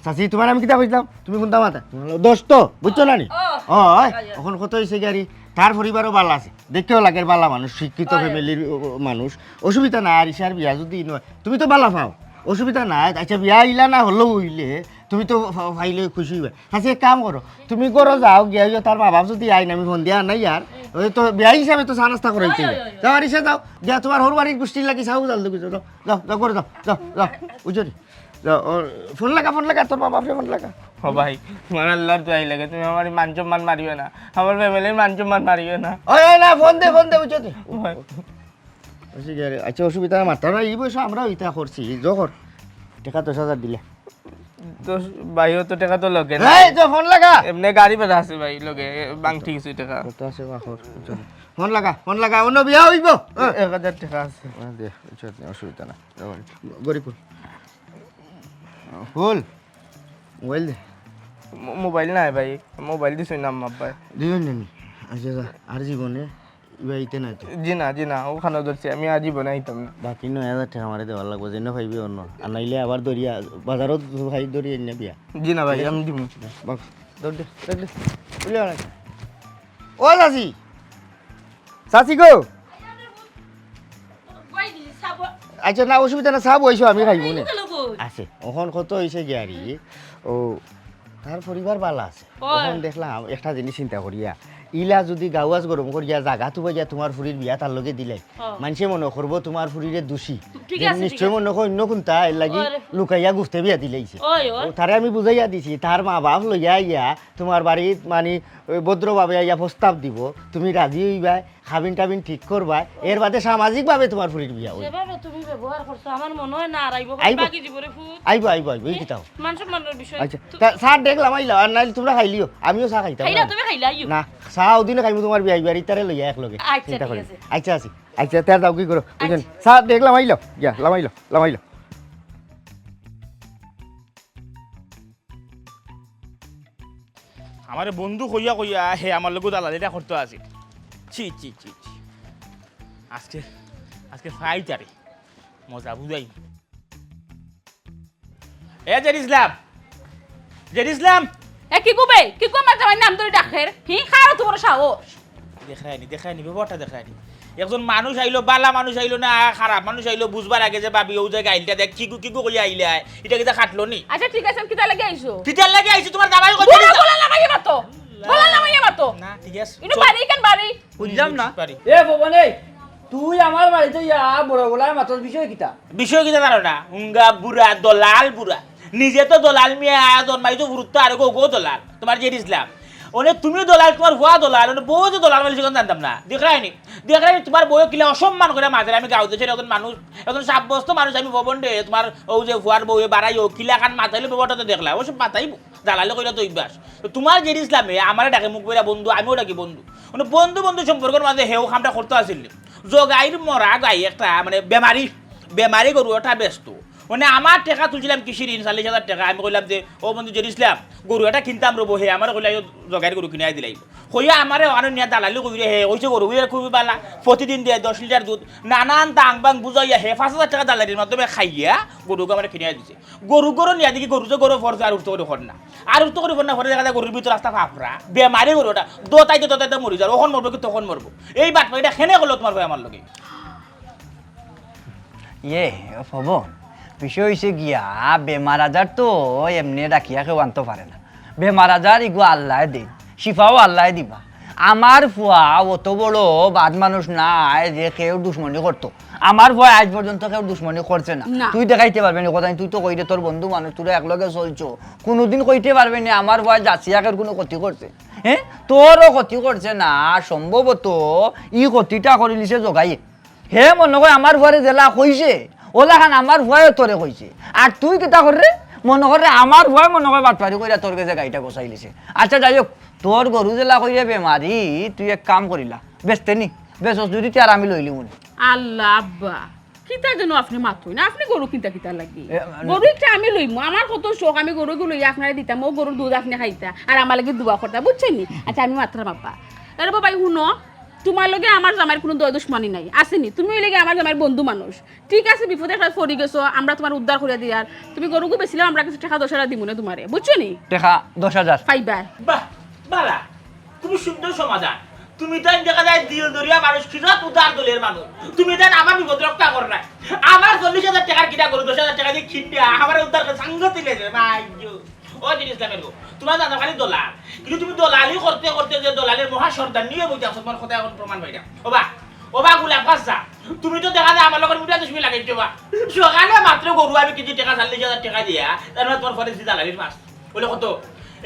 চাচি, তোমার আমি কিতা কইছিলাম? তুমি কুনতা মাতা? তোমার দোষ তো, বুঝছো না নি? ও, অয়, অখন কত অইছে গিয়ারি? তার পরিবারও বালা আছে, দেখতেও লাগের বালা মানুষ, শিক্ষিত family-র মানুষ, অসুবিধা নাই। আর ইশার বিয়া যদি নয়, তুমি তো বালা পাও, অসুবিধা নাই। আচ্ছা, বিয়া ইলা না হলেও অইলে তুমি তো ফা-, পাইলে খুশি অইবা। আচ্ছা, এক কাম করো, তুমি ঘরো যাও, গিয়া অইও, তার মা বাপ যদি আইন, আমি ফোন দিয়া আনাই আর। ওই তো বিয়া হিসাবে তো চা নাস্তা করাইতে অইবো। যাও, আর ইশা যাও, গিয়া তোমার হউর বাড়ির গুষ্টির লাগি চাও জাল দিবি, যাও, যাও, যাও, ঘরো যাও, যাও, যাও, বুঝছো নি? যাও, ও, ফোন লাগা, ফোন লাগা, তোর মা বাপরে ফোন লাগা। ও ভাই, তোমার আল্লাহর দোয়াই লাগে, তুমি আমার মান সম্মান মারিও না, আমার family-র মান সম্মান মারিও না। ওই, ওই, না, ফোন দে, ফোন দে, বুঝছো নি? ও ভাই। আচ্ছা, কি আরে, আচ্ছা, অসুবিধা নাই, মারতে না, এই বয়সে আমরাও ইতা করছি, জোর। টেকা দশ হাজার দিলে। তো ভাই, অত টেকা তো লগে নাই। এই তো ফোন লাগা। এমনে গাড়ি ভাড়া আছে ভাই, লগে বাংটি কিছু টেকা। কত আছে বা খরচ? ফোন লাগা, ফোন লাগা, অন্য বিয়া অইবো। এক হাজার টেকা আছে। আহ, দে, অসুবিধা না। গড়ি খুল। খুল। মোবাইল দে। মো-, মোবাইল নাই ভাই, মোবাইল দিছইন না আম্মা আব্বায়। দিছইন নি? আচ্ছা, যা। আর জীবনে ইবা আইতে নাই তো? জি না, জি না, অখানো ধরছি, আমি আর জীবনে আইতাম না। বাকি নয় হাজার টেকা আমারে দেওয়ার লাগবো, যেন পাইবি অন্য। আর নাইলে আবার ধরিয়া, বাজারও ভাই ধরিয়া আইন না বিয়া। জি না ভাই, আমি দিমু। বাবা, দৌড় দে, দৌড় দে। উলে আয়। ও চাচি, চাচি গো। আচ্ছা, না, অসুবিধা না, চা বইছো, আমি খাইমু নে। আছে, অখন কত অইছে গিয়া রে, ও, তার পরিবার বালা আছে। অখন দেখলাম একটা জিনিস চিন্তা করিয়া, ইলা যুদি গাউয়াজ গরম করিয়া জাগা তুবাইয়া তুমার ফুরির বিয়া তার লগে দিলাই, মানষে মনো করবো তুমার ফুরিরে দুষী। ঠিক আছে, নিশ্চয় মনো কয় অন্য কুনতা এর লাগি লুকাইয়া গুফতে বিয়া দিলাইছে। ও, তারে আমি বুঝাইয়া দিছি, তার মা বাপ লইয়া আইয়া তুমার বাড়িত মানি ওই ভদ্রভাবে আইয়া প্রস্তাব দিবো, তুমি রাজি অইবায়, খাবিন টাবিন ঠিক করবায়, এর বাদে সামাজিকভাবে তুমার ফুরির বিয়া অইবো। যেভাবে তুমি ব্যবহার করছো, আমার মনো অয় না আর আইবো, আইবো। বাকি জীবনে ফুত। আইবো, আইবো, আইবো, এই কিতাও। মান সম্মানর বিষয়। আচ্ছা, চা ডেক লামাইলাও, আর নাইলে তুমরা খাইলিও, আমিও চা খাইতাম। খাইলাও, তুমি খাইলাও, আইও। না, চা ওদিনে খাইমু তুমার বিয়াই বাড়ি, তারে লইয়া একলগে। আচ্ছা, ঠিক আছে। আচ্ছা, আছি। আচ্ছা, তে যাও, কি করো? আচ্ছা। চা ডেক লামাইলাও, গিয়া, লামাইলাও, লামাইলাও। আমারে বন্ধু কইয়া কইয়া হে আমার লগে দালালিটা করতো আছে। ছি, ছি, ছি, ছি। আজকে, আজকে ফাইটারে মজা বুঝাই। এ জেড ইসলাম, জেড ইসলাম। এ কি গো বে? কি গো, আমার জামাইর নাম ধরি ডাকের? হি, কার অত বড় সাহস? দেখায়নি, দেখায়নি, ব্যাপারটা দেখায়নি। একজন মানুষ আইলো, বালা মানুষ আইলো না খারাপ মানুষ আইলো, বুঝবার আগে যে ভাবি, অউ যে গাইলটা দেখ, কিগু কিগু কইয়া আইলায়, ইটা কিতা খাটলো নি? আচ্ছা, ঠিক আছে, কিতার লাগি আইছো? কিতার লাগি আইছো? তুমার জামাই কইছে বুড়া কিতা? গলা লামাইয়া মাতো। গলা লামাইয়া মাতো। না, ঠিক আছে। ইনো চল। বাড়ি কেন বাড়ি? বুঝলাম না। বাড়ি। এ ভবন, এই, তুই আমার বাড়িত ইয়া বড় গলায় মাতস, বিষয় কিতা? বিষয় কিতা জানো না? উঙ্গা বুড়া, দলাল বুড়া। নিজে তো দলাল মিয়া, জন্মাইছো ফুরুত তো আরো গো গো দলাল। তুমার জেড ইসলাম। অনে তুমিও দলাল, তুমার ফুয়া দলাল, অনে বউ যে দলাল বলে সেখানে জানতাম না। দেখরায়নি? দেখরায়নি? তুমার বউয়ে কিলা অসম্মান করিয়া মাতের, আমি গাউত দেশর একজন মানুষ, একজন সাব্যস্ত মানুষ, আমি ভবন রে, তুমার অউ যে ফুয়ার বউয়ে বাড়াইও, কিলাখান মাতাইলো ব্যাপারটা তো দেখলা, অবশ্য মাতাইবো। দালালি কইরা তো অভ্যাস। তো তুমার জেড ইসলামে আমারে ডাকে মুখ বেরা বন্ধু, আমিও ডাকি বন্ধু। মানে বন্ধু বন্ধু সম্পর্কর মাঝে হেও কামটা করতো আছিল নি। জগাইর মরা গাই একটা, মানে বেমারি, বেমারি গরু একটা বেচতো। মানে আমার টেকা তুলছিলাম কৃষি ঋণ, চল্লিশ হাজার টেকা। আমি কইলাম যে, "ও বন্ধু জেড ইসলাম, গরু একটা কিনতাম রবো।" হে আমারে কইলা, "জগাইর গরু কিনাই দিলাই।" কইয়া আমারে অখানো নিয়া দালালি কইরে, হে কইছে গরু খুবই বালা, প্রতিদিন দেয় দশ লিটার দুধ, নানান দাং বাং বুঝাইয়া হে পাঁচ হাজার টেকা দালালির মাধ্যমে খাইয়া গরুগু আমারে কিনাই দিছে। গরু গরু নিয়া দেখি গরু যে গরু ফরছে আর উঠতে করে ফর না। আর উঠতে করে ফর না, ফরে দেখা যায় গরুর ভিতর রাস্তা ফাফরা, বেমারি গরু ওটা, দতাইতে দতাইতে মরি যার, অখন মরবো কি তখন মরবো। এই বাটপাইটা কেনে করলো তুমার ভাই আমার লগে? ইয়ে, পবন, বিষয় অইছে গিয়া, বেমার আজার তো এমনে ডাকিয়া কেউ আনতো পারে না। বেমার আজার ইগু আল্লায় দেইন, শিফাও আল্লায় দিবা। আমার ফুয়া অত বড় বাদ মানুষ নায় যে কেউর দুশমনি করতো। আমার ফুয়ায় আইজ পর্যন্ত কেউর দুশমনি করছে না। না। তুই দেখাইতে পারবে নি কথা, তুই তো কইরে তোর বন্ধু মানুষ, তুরা একলগে চলছো, কুনুদিন কইতে পারবে নি আমার ফুয়ায় যাচিয়া কেউর কুনু ক্ষতি করছে। হে, তোরও ক্ষতি করছে না, সম্ভবত ই ক্ষতিটা করিলিছে জগাইয়ে। হে মনো কয় আমার ফুয়ারে যেলা কইছে, অলাখান আমার ফুয়ায়ও তোরে কইছে। আর তুই কিতা কররে? মনো কররে আমার ফুয়ায় মনো কয় বাটপারি কইরা তোর গেছে গাইটা গছাইলিছে। আচ্ছা, যাই হোক, তোর গরু যেলা কইরে বেমারি, তুই এক কাম করিলা, বেচতে নি, বেচস যুদি তে আর আমি লইলিমু নে। আল্লাহ আব্বা, কিতা যেন আপনে মাতইন, আপনে গরু কিনতা কিতা লাগি? এ, মানে গরু একটা আমি লইমু, আমার কত শখ, আমি গরু ইগু লইয়া আপনারে দিতাম, অউ গরুর দুধ আপনে খাইতা, আর আমার লাগি দোয়া করতা, বুঝছইন নি? আচ্ছা, আমি মাতরাম আব্বা। আরে বাবা, হুনো, তুমার লগে আমার জামাইর কুনু দয় দুশমনি নাই, আছে নি? তুমি অইলে গিয়া আমার জামাইর বন্ধু মানুষ, ঠিক আছে, বিপদে একটা পড়ি গেছো, আমরা তুমার উদ্ধার করিয়া দিয়ার। তুমি গরুগু বেচিলেও আমরা কিছু টেকা দশ হাজার দিমু নে তুমারে, বুঝছো নি? টেকা দশ হাজার? পাইবায়। বাহ, বালা, খুব সুন্দর সমাধান। তুমি তাইন দেখা যায় দিল দরিয়া মানুষ, কিজাত উদার দিলর মানুষ। তুমি তাইন আমার বিপদ রক্ষা কররায়। আমার চল্লিশ হাজার টেকার কিনা গরু, দশ হাজার টেকা দি কিনিয়া আমারে উদ্ধার করি সাঙ্গতি লেগে, মাইগো। ও জেড ইসলামের গো, তুমার দাদা খালি দলাল। কিন্তু তুমি দলালি করতে করতে যে দলালের মহা সর্দার নিয়ে বইতে আছো, তুমার কথা অখন প্রমাণ পাইরাম। ওবা, ওবা গোলাপ গাছ যা। তুমি তো দেখা যায় আমার লগে উল্টা দুশমনি লাগাইছো বা। সকালে মাত্র গরু আমি কিনছি টেকা চল্লিশ হাজার টেকা দিয়া, তার মানে তুমার ঘরে যে দালালির মাছ। বলে কত?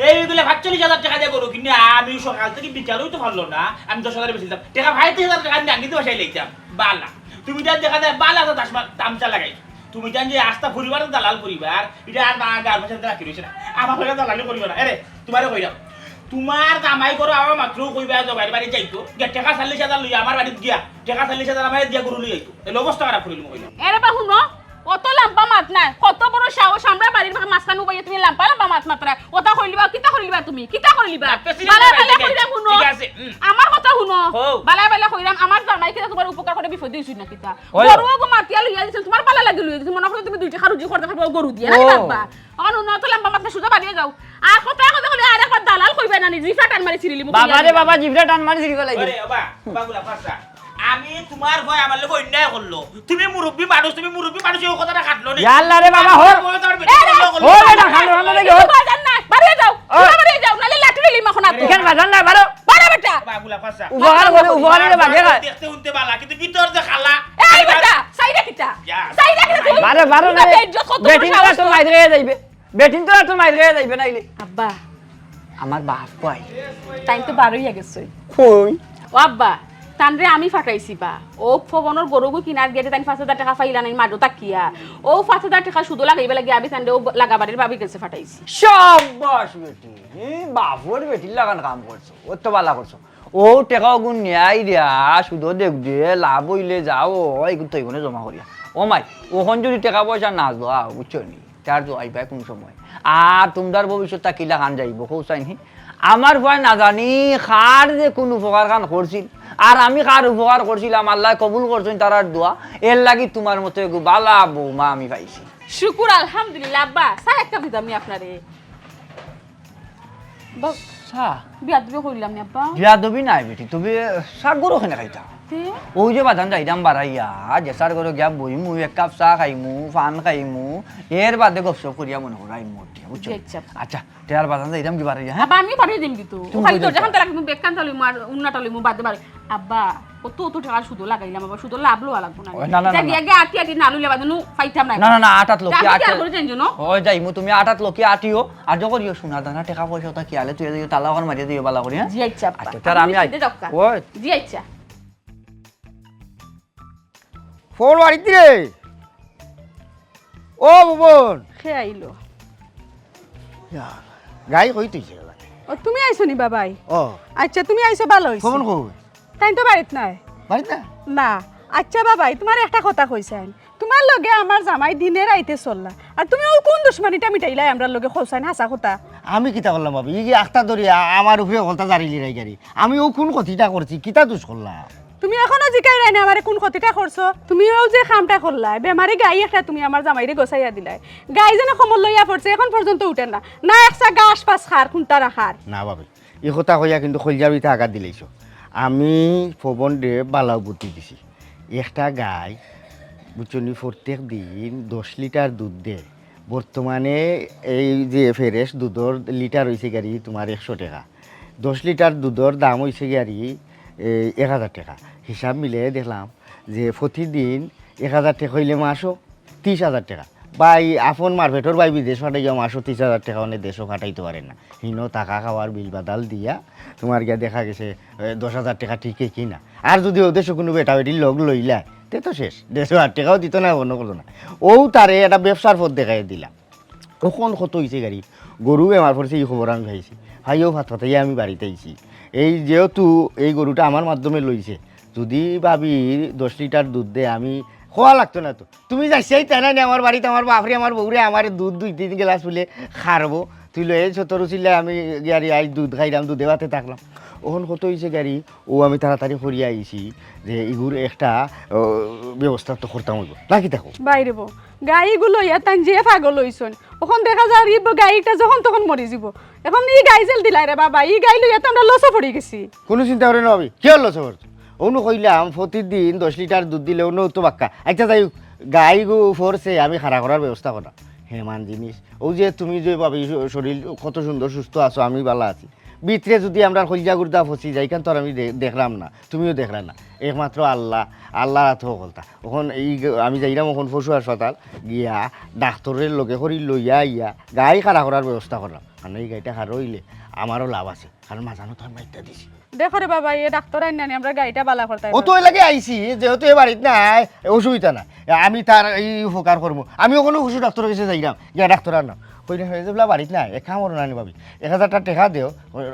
এই অইগুলা পাঁচচল্লিশ হাজার টেকা দিয়া গরু কিনে আমি সকাল থাকি বিকাল অইতো পারলো না, আমি দশ হাজারে বেচিলাম। টেকা পঁয়ত্রিশ হাজার টেকা আমি আঙ্গিতে বসাই লইতাম। বালা। তুমি তার দেখা যায় বালা তো তামচা লাগাইছো। তুমি জান যে আস্তা পরিবার দালাল পরিবার, ইটা আর না গার মাঝে রাখি রইছে না। আমার লগে দালালি করিও না। এরে, তুমারে কইরাম, তুমার জামাই করো আমার মাত্র কইবা জগাইর বাড়ি যাইতো, গিয়া টেকা চল্লিশ হাজার লইয়া আমার বাড়িত গিয়া, টেকা চল্লিশ হাজার আমারে দিয়া গরু লই আইতো। তাইলে অবস্থা খারাপ করিলিমু কইলাম। এরে বা হুনো, অত লাম্বা মাত নায়, কত বড় সাহস, আমরার বাড়ির মাঝে মাঝখান উবাইয়া তুমি লাম্বা লাম্বা মাত মাতরায়, অতা কইলিবা, কিতা করিলিবা তুমি, কিতা করিলিবা? না, প্রেসিডেন্ট বালা বাড়ি বালা থেকে। কইরাম হুনো, ঠিক আছে, হুম। আমার কথা হুনো, হো। বালা বালা কইরাম, আমার জামাই কিতা তুমার উপকার করি বিপদে দিছইন না কিতা? ওই। গরু ওগু মাতিয়া লইয়া দিছইন, তুমার বালা লাগি লইয়া দিছইন, মনো করো তুমি দুই টেকা রুজি করতা পারবা গরু দিয়া, না ও। লাগবা। অখন হুনো, অত লাম্বা মাত না, সুজা বাড়িয়ে যাও। আর কথা কথা কইলে আর একবার দালাল কইবা না নি, জিফা টান মারি ছিড়িলিমু বাবা রে বাবা, জিফা টান মারি ছিড়ি ফালাই দিবি। আরে বাবা, বাবা গুলা ফাসা। আমি তুমার ভয় আমার লগে অন্যায় করলো। তুমি মুরব্বি মানুষ, তুমি মুরব্বি মানুষ, এই কথাটা খাটলো নি। ইয়া আল্লাহ রে বাবা, হো। আমার ভয় তো আর বেটা করলো, করলো। হো বেটা, খালো, খালো দেখি, হো। বাজার না, বাড়িয়ে যাও, ও। বাড়িয়ে যাও, নালে লাঠি লইলিমু অখন আতো। কেন বাজার না, বারো। বারো বেটা। বাবা গুলা ফাসা। উপকার করে, উপকার করে বাগে খায়। দেখতে হুনতে বালা, কিন্তু ভিতর যে খালা। এই বেটা, সাইডে কিতা? ইয়া। সাইডে কিতা? বারো, বারো তুমার না। বেইজ্জত কত বড় বেটিন তো সাহস তো তোর? মাইর খাইয়া যাইবে। বেটিন তো আর তোর মাইর খাইয়া যাইবে নাইলে। আব্বা। আমার বাপ কই? তাইন তো বারইয়া গেছে। কই? ও আব্বা, তানরে আমি ফাটাইছি বা। ও ফবনর গরুগু কিনার গেটে তাইন পাঁচ হাজার টেকা পাইলা নানি মাঠো থাকিয়া। ও পাঁচ হাজার টেকা সুদো লাগাইবা লাগি আমি তানরে ও লাগাবাড়ির বাবির গেছে ফাটাইছি। সাব্বাস বেটি, হুম, বাপর বেটির লাখান কাম করছো, অত বালা করছো। ও টেকা ওগুন নিয়াই দিয়া, সুদো দেউক দিয়া, লাভ অইলে যাও, ও এগুন তো এগুনে জমা করিয়া। ও মাই, অখন যুদি টেকা পয়সা না দেও, বুঝছো নি? তার তো আইবায় কুন সময়? আর তুমরার ভবিষ্যৎটা কিলাখান যাইবো, কও চাইনি? আমার ফুয়ায় না জানি কার যে কুন উপকার খান করছিল, আর আমি কার উপকার করছিলাম, আল্লায় কবুল করছইন তারার দোয়া, এর লাগি তুমার মতো এগু বালা বৌমা আমি পাইছি। শুকুর আলহামদুলিল্লাহ আব্বা, চা এক কাপ দিতাম নি আপনারে। বা-, চা? বিয়াদবি করিলাম নি আব্বা? বিয়াদবি নায় বেটি, তুমি চা গরো কেনে খাইতা? তে? ওই যে বাজান যাইতাম বাড়াইয়া, যে স্যার গরো গিয়া বইমু, এক কাপ চা খাইমু, পান খাইমু, এর বাদে গপসপ করিয়া মনে করো আইমু উঠিয়া, বুঝছো? জি, আচ্ছা। আচ্ছা, তে আর বাজান যাইতাম কি বাড়াইয়া, হ্যাঁ? আব্বা, আমি বাড়িয়ে দিম কিন্তু। তুমি ওখানে কই তো যাইতা? যেখান তারা কিন্তু বেকান টালিমু আর উন্না টালিমু বাদে বাড়ি। আব্বা, কত অত টেকা সুদো লাগাইলাম, আবার সুদো লাভ লওয়া লাগবো না। ও, না, না, এটা না, গিয়া না। গিয়া আটি আটি না লইলে বাদে নু পাইতাম না। না, না, না, আটাত লকি, আমি কি আর আটি। করে জানি জানো? ওই যাইমু, তুমি আটাত লকি আটিও, আর যখন ইয়ে সোনা দানা টেকা পয়সা ওটা কি আলে তুই দিও, তালা ওখান মারিয়া দিও বালা করি, হ্যাঁ? জি আচ্ছা, আব্বা। আচ্ছা, তার আমি আমি আই-, সিধে দক্কা। ওই। জি আচ্ছা। ফোন মারিত রে। ও ভুবন। খে আইলো। ইয়া, গাই কই তুই রে? ও, তুমি আইছো নি বাবাই? ও। আচ্ছা, তুমি আইছো, ভালা অইছে। খবর কই? তাইন তো বাড়িত নাই। বাড়িত না? না। আচ্ছা বাবাই, তুমারে একটা কথা কইছাইন। তুমার লগে আমার জামাই দিনে রাইতে চললা। আর তুমি অউ কুন দুশমনিটা মিটাইলায় আমরার লগে কওছাইন, হাছা কথা? আমি কিতা করলাম ভাবি? ই কি আখতা ধরি আ-, আমার উপরে হকলতা জারি লিরাই গাড়ি। আমি অউ কুন ক্ষতিটা করছি, কিতা দুষ করলাম? তুমি অখনো জিকাইরায় নি আমারে কুন ক্ষতিটা করছো? তুমি অউ যে কামটা করলায়, বেমারি গাই একটা তুমি আমার জামাইরে গছাইয়া দিলায়। গাই যেন কমর লইয়া পড়ছে, অখন পর্যন্ত উঠের না। না একসা ঘাস পাস খার, কুনতা রাখার। না ভাবি, ই কথা কইয়া কিন্তু কইলজার ভিতরে আঘাত দিলাইছো। আমি পবনরে বালা বুদ্ধি দিছি। একটা গাই, বুঝছো নি, প্রত্যেক দিন দশ লিটার দুধ দে। বর্তমানে এই যে ফ্রেশ দুধর লিটার অইছে গিয়ারি তুমার একশো টেকা। দশ লিটার দুধর দাম অইছে গিয়ারি, এই, এক হাজার টেকা। হিসাব মিলে দেখলাম যে প্রতিদিন এক হাজার টেকা অইলে মাসো তিশ হাজার টেকা। ভাই, আপন মার পেটর ভাই বিদেশ পাঠাইয়া মাসো তিশ হাজার টেকা অনে দেশো পাঠাইতো পারে না। হিনো থাকা খাওয়ার বিল বাদাল দিয়া তুমার গিয়া দেখা গেছে, এ, দশ হাজার টেকা ঠিকই কিনা। আর যুদি অউ দেশো কুনু বেটা বেটির লগ লইলায়, তে তো শেষ। দেড়শো হাজার টেকাও দিতো না, মনো করতো না। অউ তারে একটা ব্যবসার পথ দেখাই দিলাম। অখন কত অইছে গিয়ারি, গরু বেমার পড়ছে, ই খবর আমি পাইছি। পাইয়াউ ফাত ফাতাইয়া আমি বাড়িত আইছি। এই যেহেতু এই গরুটা আমার মাধ্যমে লইছে, যুদি ভাবি দশ লিটার দুধ দে, আমি কওয়া লাগতো না তো। তুমি যাইছাই তাই না নি আমার বাড়িত, আমার বাফরে, আমার বউরে, আমারে দুধ দুই তিন গ্লাস বুলে খারবো। তুই লয়ে আইছো, তোর উছিলায় আমি গিয়ারি আইজ দুধ খাইলাম, দুধে ভাতে থাকলাম। অখন কত অইছে গিয়ারি, অউ আমি তাড়াতাড়ি করিয়া আইছি যে ইগুর একটা, ও, ব্যবস্থা তো করতাম অইবো। নাকি দেখো? বাইরে বউ, গাইগু লইয়া তাইন যে পাগল অইছইন। অখন দেখা যার ই গাইটা যখন তখন মরি যিবো। অখন ই গাই যেল দিলায় রে বাবা, ই গাই লইয়া তো আমরা লসো পড়ি গেছি। কুনু চিন্তা করো না ভাবি, কিয়র লসো পড়ছো? অনো কইলাম প্রতিদিন দশ লিটার দুধ দিলে অনো তো বাক্কা। আচ্ছা যাই হউক, গাইগু পড়ছে আমি খাড়া করার ব্যবস্থা করলাম। হেমান জিনিস, অউ যে তুমি যে ভাবি শ-, শরীর কত সুন্দর সুস্থ আছো, আমি বালা আছি। ভিতরে যুদি আমরার কইলজা গুর্দা ফসি যায়, ইখান তো আর আমি দে-, দেখরাম না, তুমিও দেখরায় না। একমাত্র আল্লা, আল্লার আতো হকলতা। অখন ই গ-, আমি যাইরাম অখন পশু হাসপাতাল গিয়া ডাক্তরর লগে করি লইয়া আইয়া গাই খাড়া করার ব্যবস্থা কররাম। মানে ই গাইটা খাড়া অইলে আমারও লাভ আছে, কারণ মাঝানো তো আমি মাইরটা দিছি। দেখো রে বাবা, এ ডাক্তর আইন না নি, আমরা গাড়িটা বালা করতে অতো এর লাগি আইছি, যেহেতু এ বাড়িত নাই, অসুবিধা না। আমি তার এই উপকার করমু। আমি অখন পশু ডাক্তরর গেছে যাইরাম, গিয়া ডাক্তর আনরাম। কইরা, "হে যে বুলে বাড়িত নাই, এক কাম করো না নি ভাবি, এক হাজার টেকা দেও,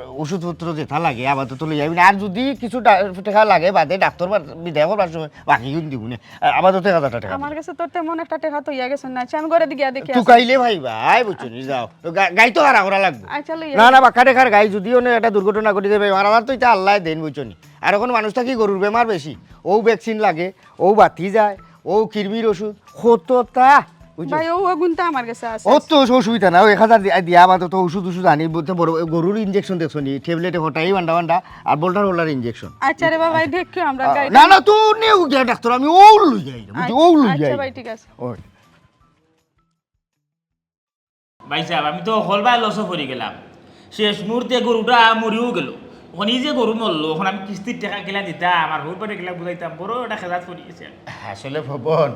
ওষুধপত্র যেটা লাগে আপাতত লইয়া আইবো নে। আর যদি কিছু ডা-, টেকা লাগে বাদে ডাক্তর বা-, বিদায় করবার সময় বাকিগুন দিমু নে। আ-, আপাতত এক হাজার টেকা দেও।" আমার গেছে তো তেমন একটা টেকা থইয়া গেছইন না। আচ্ছা, আমি ঘরে দি গিয়া দেখি আছে। তুকাইলে ভাই, ভাই, বুঝছো নি, যাও। তো গা-, গাড়ি তো খাড়া করা লাগবো। আচ্ছা, লইয়া না, না, যাও। বাক্কা টেকার গাড়ি যদি অনো একটা দুর্ঘটনা ঘটি যায়, ভাই, আমার আবার তো ইটা আল্লায় দেইন, বুঝছো নি। আর অখন মানুষ থাকি গরুর বেমার বেশি, অউ vaccine লাগে, অউ বাতি যায়, অউ কৃমির ওষুধ, কততা, বুঝছো? ভাই, অউ অগুন তো আমার গেছে আছে। অতো অসু-, অসুবিধা না, অউ এক হাজার দি-, দিয়া আপাতত ওষুধ ওষুধ আনি, বলতে বড় গরুর injection দেখছো নি, tablet-এ হটাই বান্ডা বান্ডা, আর বল্টার বল্টার injection। আচ্ছা রে বাবা, ভাই, দেখিও আমরা আ, গাড়ি না, না, তো নিউ গিয়া ডাক্তর, আমি অউ লইয়া আইরাম, বুঝছো? আচ্ছা, অউ লইয়া আচ্ছা আইরাম। ভাই, ঠিক আছে। অয়। ভাই সাব, আমি তো হকলবায় লসো পড়ি গেলাম। শেষ মুহূর্তে গরুটা মরিও গেল। অখন ই যে গরু মরলো, অখন আমি কিস্তির টেকা কিলা দিতাম, আর হউর বাড়ি কিলা বুঝাইতাম, বড় একটা খেজাত পড়ি গেছি আমি। আসলে ভবন,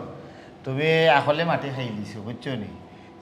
তুমি আখলে মাটি খাইলিছো, বুঝছো নি?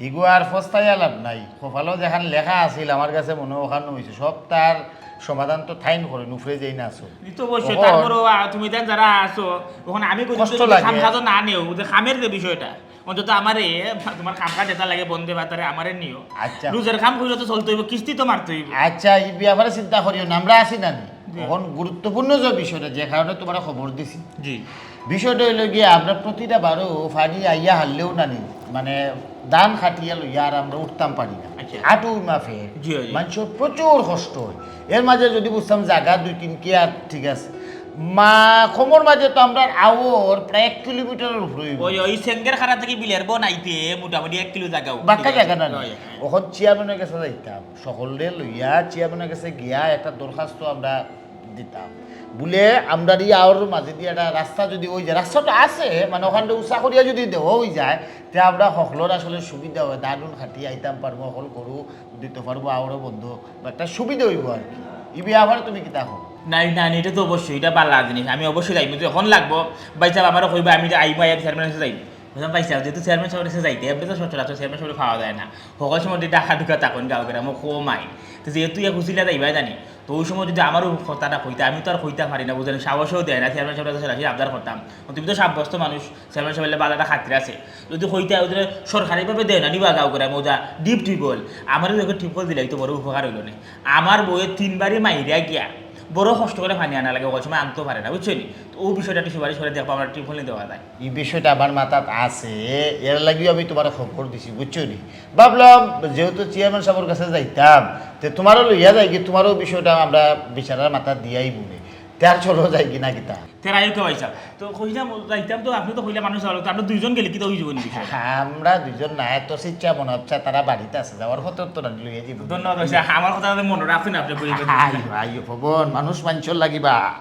ইগু আর ফস্তাইয়া লাভ নাই। কপালো যেখান লেখা আছিল, আমার গেছে মনে অয় অখান অইছে। সব তার সমাধান তো তাইন করইন, উপরে যেইন আছো। ই তো অবশ্যই, অখন তারপরেও, আ, তুমি যেন যারা আছো, অখন আমি গরিব কষ্ট যদি লাগে। কাম কাজও না নেও, যে কামের যে বিষয়টা, অন্তত আমারে, তুমার কাম কাজ যেটা লাগে বন্দে ভাতারে আমারে নিও। আচ্ছা। রুজের কাম করিয়া তো চলতে অইবো, কিস্তি তো মারতে অইবো। আচ্ছা, ই ব্যাপারে চিন্তা করিও না, আমরা আছি না নি? জি। অখন গুরুত্বপূর্ণ যে বিষয়টা, যে কারণে তুমারে খবর দিছি। জি। বিষয়টা অইলো গিয়া, আমরা প্রতিটা বারো পানি আইয়া হারলেও না নি, মানে, ধান কাটিয়া লইয়া আর আমরা উঠতাম পারি না। আচ্ছা। আটুর মাফে জি, জি। মানষর প্রচুর কষ্ট অয়। এর মাঝে যদি বুঝতাম জাগা দুই তিন কিয়ার, ঠিক আছে, মা, কমর মাঝে তো আমরার আওর প্রায় এক কিলোমিটারর উপরে অইবো। ওই, ওই সেঙ্গের খাড়া থাকি বিলের বন আইতে মোটামুটি এক কিলো জাগা অইবো। বাক্কা ঠিক আছে। জাগা না নি। ওই, হ্যাঁ। অখন চেয়ারম্যানর গেছে যাইতাম, হকলরে লইয়া চেয়ারম্যানর গেছে গিয়া একটা দরখাস্ত আমরা দিতাম। বুলে আমরার ই আওরর মাঝে দিয়া একটা রাস্তা যদি অই যায়, রাস্তা তো আছে, মানে, অখানটা উঁচা করিয়া যদি দেওয়া অই যায়, তে আমরা হকলর আসলে সুবিধা অয়, ধান উন কাটি আইতাম পারমু, হকল গরু দিতে পারবো, আওরও বন্ধ, একটা সুবিধা অইবো আর কি। ই ব্যাপারে তুমি কিতা কও? না, না, না, ইটা তো অবশ্যই, ইটা ভালা জিনিস। আমি অবশ্যই যাইমু, যখন লাগবো, ভাই সাব আমারে কইবা, আমি আইমু, আইয়া চেয়ারম্যানর গেছে যাইমু। বুঝলাম, ভাই সাব, যেহেতু চেয়ারম্যান সাবর গেছে যাইতে, এমনে তো সচরাচর চেয়ারম্যান সাবরে পাওয়া যায় না। হকল সময় যদি ঢাকা ঢুকা থাকইন গাঁও গ্রামো, কম আইন। তো যেহেতু এক উছিলা যাইবা জানি, তো অউ সময় যদি আমারও কথাটা কইতা, আমি তো আর কইতা পারি না, বুঝলেন, সাহসও দেয় না, চেয়ারম্যান সাবর গেছে সরাসরি আবদার করতাম। তুমি তো সাব্যস্ত মানুষ, চেয়ারম্যান সাবর বালাটা খাতির আছে। যদি কইতা, ওদের সরকারিভাবে দেয় না নিবা গাঁও গ্রামো, ওটা deep tubewell, আমারও যদি টিউবওয়েল দিলাই তো বড় উপকার অইলো নে। আমার বউয়ে তিনবারই মাইরা গিয়া বড় কষ্ট করি পানি আনা লাগে, অউ সময় আনতো পারে না, বুঝছো নি? তো অউ বিষয়টা একটু সুপারিশ করি দেখবা, আমরা টিউবওয়েল নি দেওয়া যায়। ই বিষয়টা আমার মাথাত আছে, এর লাগিও আমি তুমারে খবর দিছি, বুঝছো নি? ভাবলাম, যেহেতু চেয়ারম্যান সাবর গেছে যাইতাম, তে তুমারেও লইয়া যাইগি, তুমারেও বিষয়টা আমরা বিচারর মাথাত দিয়াই বুলে। তে আর চলো যাইগি না কিতা? তে রাইও কে ভাই সাব? তো কইলাম, যাইতাম তো, আপনে তো কইলা মানুষ ভালা, তো আমরা দুইজন গেলে কিতা অইযিবো নি বিষয়টা? আমরা দুইজন না, এত চিচ্ছা মনে অয় তারা বাড়িত আছে, যাওয়ার পথে তো লইয়া যাইবো। ধন্যবাদ ভাই সাব, আমার কথা মনো রাখছইন আপনে, বুঝি, বুঝি। আইও, আইও, ভবন, মানুষ মানষর লাগিবা।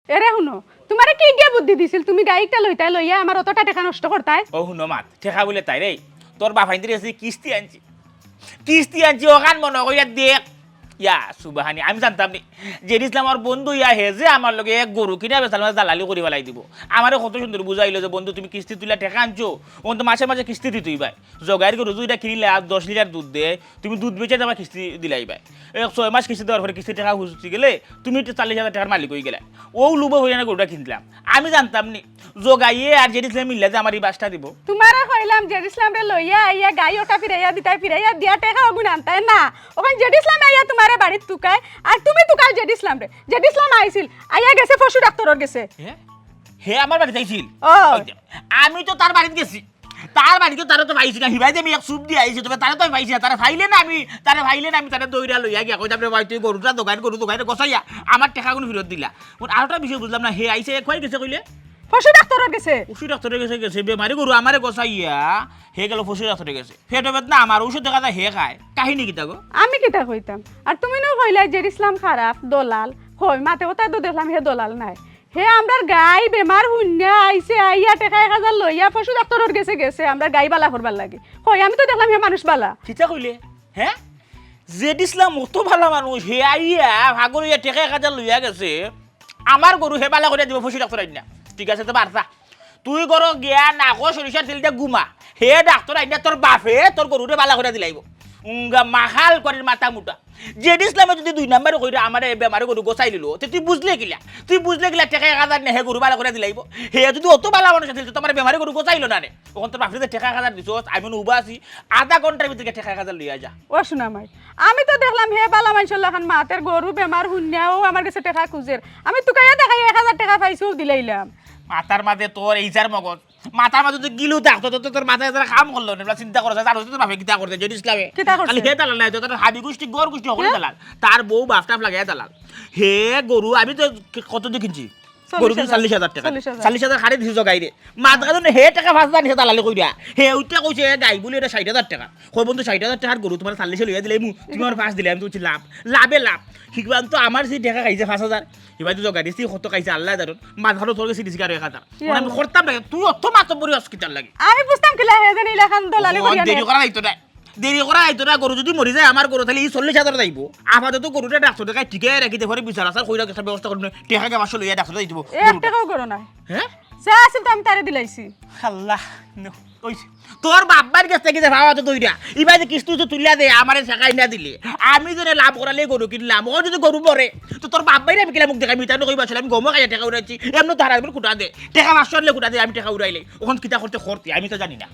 এরে হুনো, তুমারে কে গিয়া বুদ্ধি দিছিল? তুমি গাড়ি একটা লইতায়, লইয়া আমার অতটা টেকা নষ্ট করতায়? ও হুনো মাত, টেকা বুলে তাই রে, তোর বাফাইন্তর গেছে কিস্তি আনছি, কিস্তি আনছি, অখান মনো করিয়া দেখ। ইয়া সুবহানি, আমি জানতাম নি, জেড ইসলাম আমার বন্ধু ইয়া, হে যে আমার লগে এক গরু কিনা বেচার মাঝে দালালি করি ফালাই দিবো। আমারে কত সুন্দর বুঝাইলো যে, "বন্ধু, তুমি কিস্তি তুলিয়া টেকা আনছো, অখন তো মাসে মাসে কিস্তি দিতে অইবায়।" জগাইর গরু দুইটা কিনিলে আর দশ লিটার দুধ দেয়, তুমি দুধ বেচিয়া তুমার কিস্তি দিলাইবায়। এক ছয় মাস কিস্তি দেওয়ার পরে কিস্তি টেকা হুজি গেলে তুমি তো চল্লিশ হাজার টেকার মালিক অইগেলায়। অউ লুভো অইয়া না গরুটা কিনলাম। আমি জানতাম নি, জগাইয়ে আর জেড ইসলামে মিল্লা যে আমার ই বাসটা দিবো। তুমারে কইলাম জেড ইসলামরে লইয়া আইয়া গাড়ি অটা ফিরাইয়া দিতায়, ফিরাইয়া দিয়া টেকা অগুন আনতায় না। অখন জেড ইসলামে আইয়া তুমারে বাড়িত তুকায়, আর তুমি তুকাও জেড ইসলামরে। জেড ইসলাম আইছিল, আইয়া গেছে পশু ডাক্তরর গেছে। হে? হে আমার বাড়িত আইছিল? ও। ওই যে, আমি তো তার বাড়িত গেছি। তার বাড়িত তারে তো পাইছি না, হিবায় যে আমি এক চুপ দিয়া আইছি, তবে তারে তো আমি পাইছি না, তারে পাইলে না আমি, তারে পাইলে না আমি তারে দৌড়া লইয়া গিয়া কইতাম, "রে ভাই, তুই গরুটা দোকান, গরু দোকানে গছাইয়া আমার টেকাগুন ফিরত দিলা।" অখন আরোটা বিষয় বুঝলাম না, হে আইছে, কই গেছে কইলে? পশু ডাক্তরর গেছে। পশু ডাক্তরর গেছে, গেছে, বেমারি গরু আমারে গছাইয়া, হে গেল পশু ডাক্তরর গেছে। পেটো বেদনা আমার, ঔষধ দেখা যায় হে খায়। কাহিনী কিতা গো? আমি কিতা কইতাম? আর তুমি নু কইলায় জেড ইসলাম খারাপ, দলাল। কই, মাতে কথায় তো দেখলাম হে দলাল নায়। হে আমরার গাই বেমার হুনিয়া আইছে, আইয়া টেকা এক হাজার লইয়া পশু ডাক্তরর গেছে গেছে, আমরার গাই বালা করবার লাগি। কই, আমি তো দেখলাম হে মানুষ বালা। কিতা কইলে? হে? জেড ইসলাম অত বালা মানুষ, হে আইয়া পাগল অইয়া টেকা এক হাজার লইয়া গেছে, আমার গরু হে বালা করিয়া দিবো, পশু ডাক্তর আইন না। ঠিক আছে, তে বার্তা। তুই ঘরো গিয়া নাকো সরিষার তেল দিয়া ঘুমা। হে ডাক্তর আইন না, তোর বাফে তোর গরুরে বালা করিয়া দিলাইবো। উঙ্গা মাখাল করির মাথা মুটা। জেড ইসলামে যদি দুই নাম্বারে কইরা আমারে বেমারি গরু গছাই লিলো, তে তুই বুঝলে কিলা? তুই বুঝলে কিলা টেকা এক হাজার নে হে গরু বালা করিয়া দিলাইবো? হে যদি অত বালা মানুষ আছিল, তে তো আমার বেমারি গরু গছাইলো না নে। অখন তোর বাপরে যে টেকা এক হাজার দিছস, আমি অনো উবা আছি, আধা ঘন্টার ভিতরে টেকা এক হাজার লইয়া যা। ও সোনা মাই, আমি তো দেখলাম হে বালা মানষর লাখান মাতের, গরু বেমার হুনিয়াও আমার গেছে টেকা খুজের। আমি তুকাইয়া দেখাই এক হাজার টেকা পাইছি, অউ দিলাইলাম। মাথার মাঝে তোর এইচার মগজ, মাথার মাঝে যদি গিলু থাকতো, তো তোর মাথায় যারা কাম করলো না, এগুলা চিন্তা করছে, জানো তো তোর বাপে কিতা করছে, জেড ইসলামে। কিতা করছে? খালি হে দালাল নাই তো, তার হাবি গোষ্ঠী, গর গোষ্ঠী, হকলে হ্যাঁ? দালাল। তার বউ বাফটা লাগে দালাল। হে গরু আমি তো কত দিয়ে কিনছি? গরু কিনছি চল্লিশ হাজার। চল্লিশ হাজার টেকা। চল্লিশ হাজার। চল্লিশ হাজার খালি দিছি জগাইরে। মাঝখানে হে টেকা পাঁচ হাজার নিছে দালালি কইরা। হে উঠে কইছে, হে গাই বলে এটা ষাট হাজার টেকা। কই বন্ধু, ষাট হাজার টেকার গরু তোমার চল্লিশে লইয়া দিলে, মু, তুমি আমার পাঁচ দিলে, আমি তো বলছি লাভ। লাভে লাভ। হিগবান তো আমার সেই টেকা খাইছে পাঁচ হাজার। হিবাই তো জগাই দিছি, কত খাইছে আল্লাহ জানো। মাঝখানে তোর গেছে দিছি আরো এক হাজার। ইয়া ওরা আমি আল্লাহ। করতাম না, তুই অত মাতব্বরি হস কিতার লাগি? আমি বুঝতাম কিলা হে জানি ইলাখান দলালি ও, করিয়া দেরি নে। করা যাইতো না। দেরি করা যাইতো না, গরু যদি মরি যায় আমার গরু, তাহলে এই চল্লিশ হাজার যাইবো। আপাতত গরুটা ডাক্তার দেখাই টিকে রাখি, দেখো বিচার আচার কইরা একটা ব্যবস্থা করুন, টেকা কে পাঁচশো লইয়া ডাক্তার যাইতো। এক টেকাও করো না। হ্যাঁ? যা আছিল তো আমি তারে দিলাইছি। আল্লাহ, নো, ওই যে, তোর বাব্বার গেছ থাকি যে ভাবা তো দইরা, ইবা যে কিস্তি তো তুলিয়া দে, আমারে শেখাই না দিলে, আমি যে লাভ করালে গরু কিনলাম, ও যদি গরু মরে, তো তোর বাব্বাই না বিকিলা মুখ দেখাই, মিতা নকইবা আসলে আমি গমো খাইয়া টেকা উড়াইছি, এমনি তো হারাই বলে কুটা দে, টেকা পাঁচশো আনলে কুটা দে, আমি টেকা উড়াইলে, ওখান কিতা করতে করতে, আমি তো জানি না।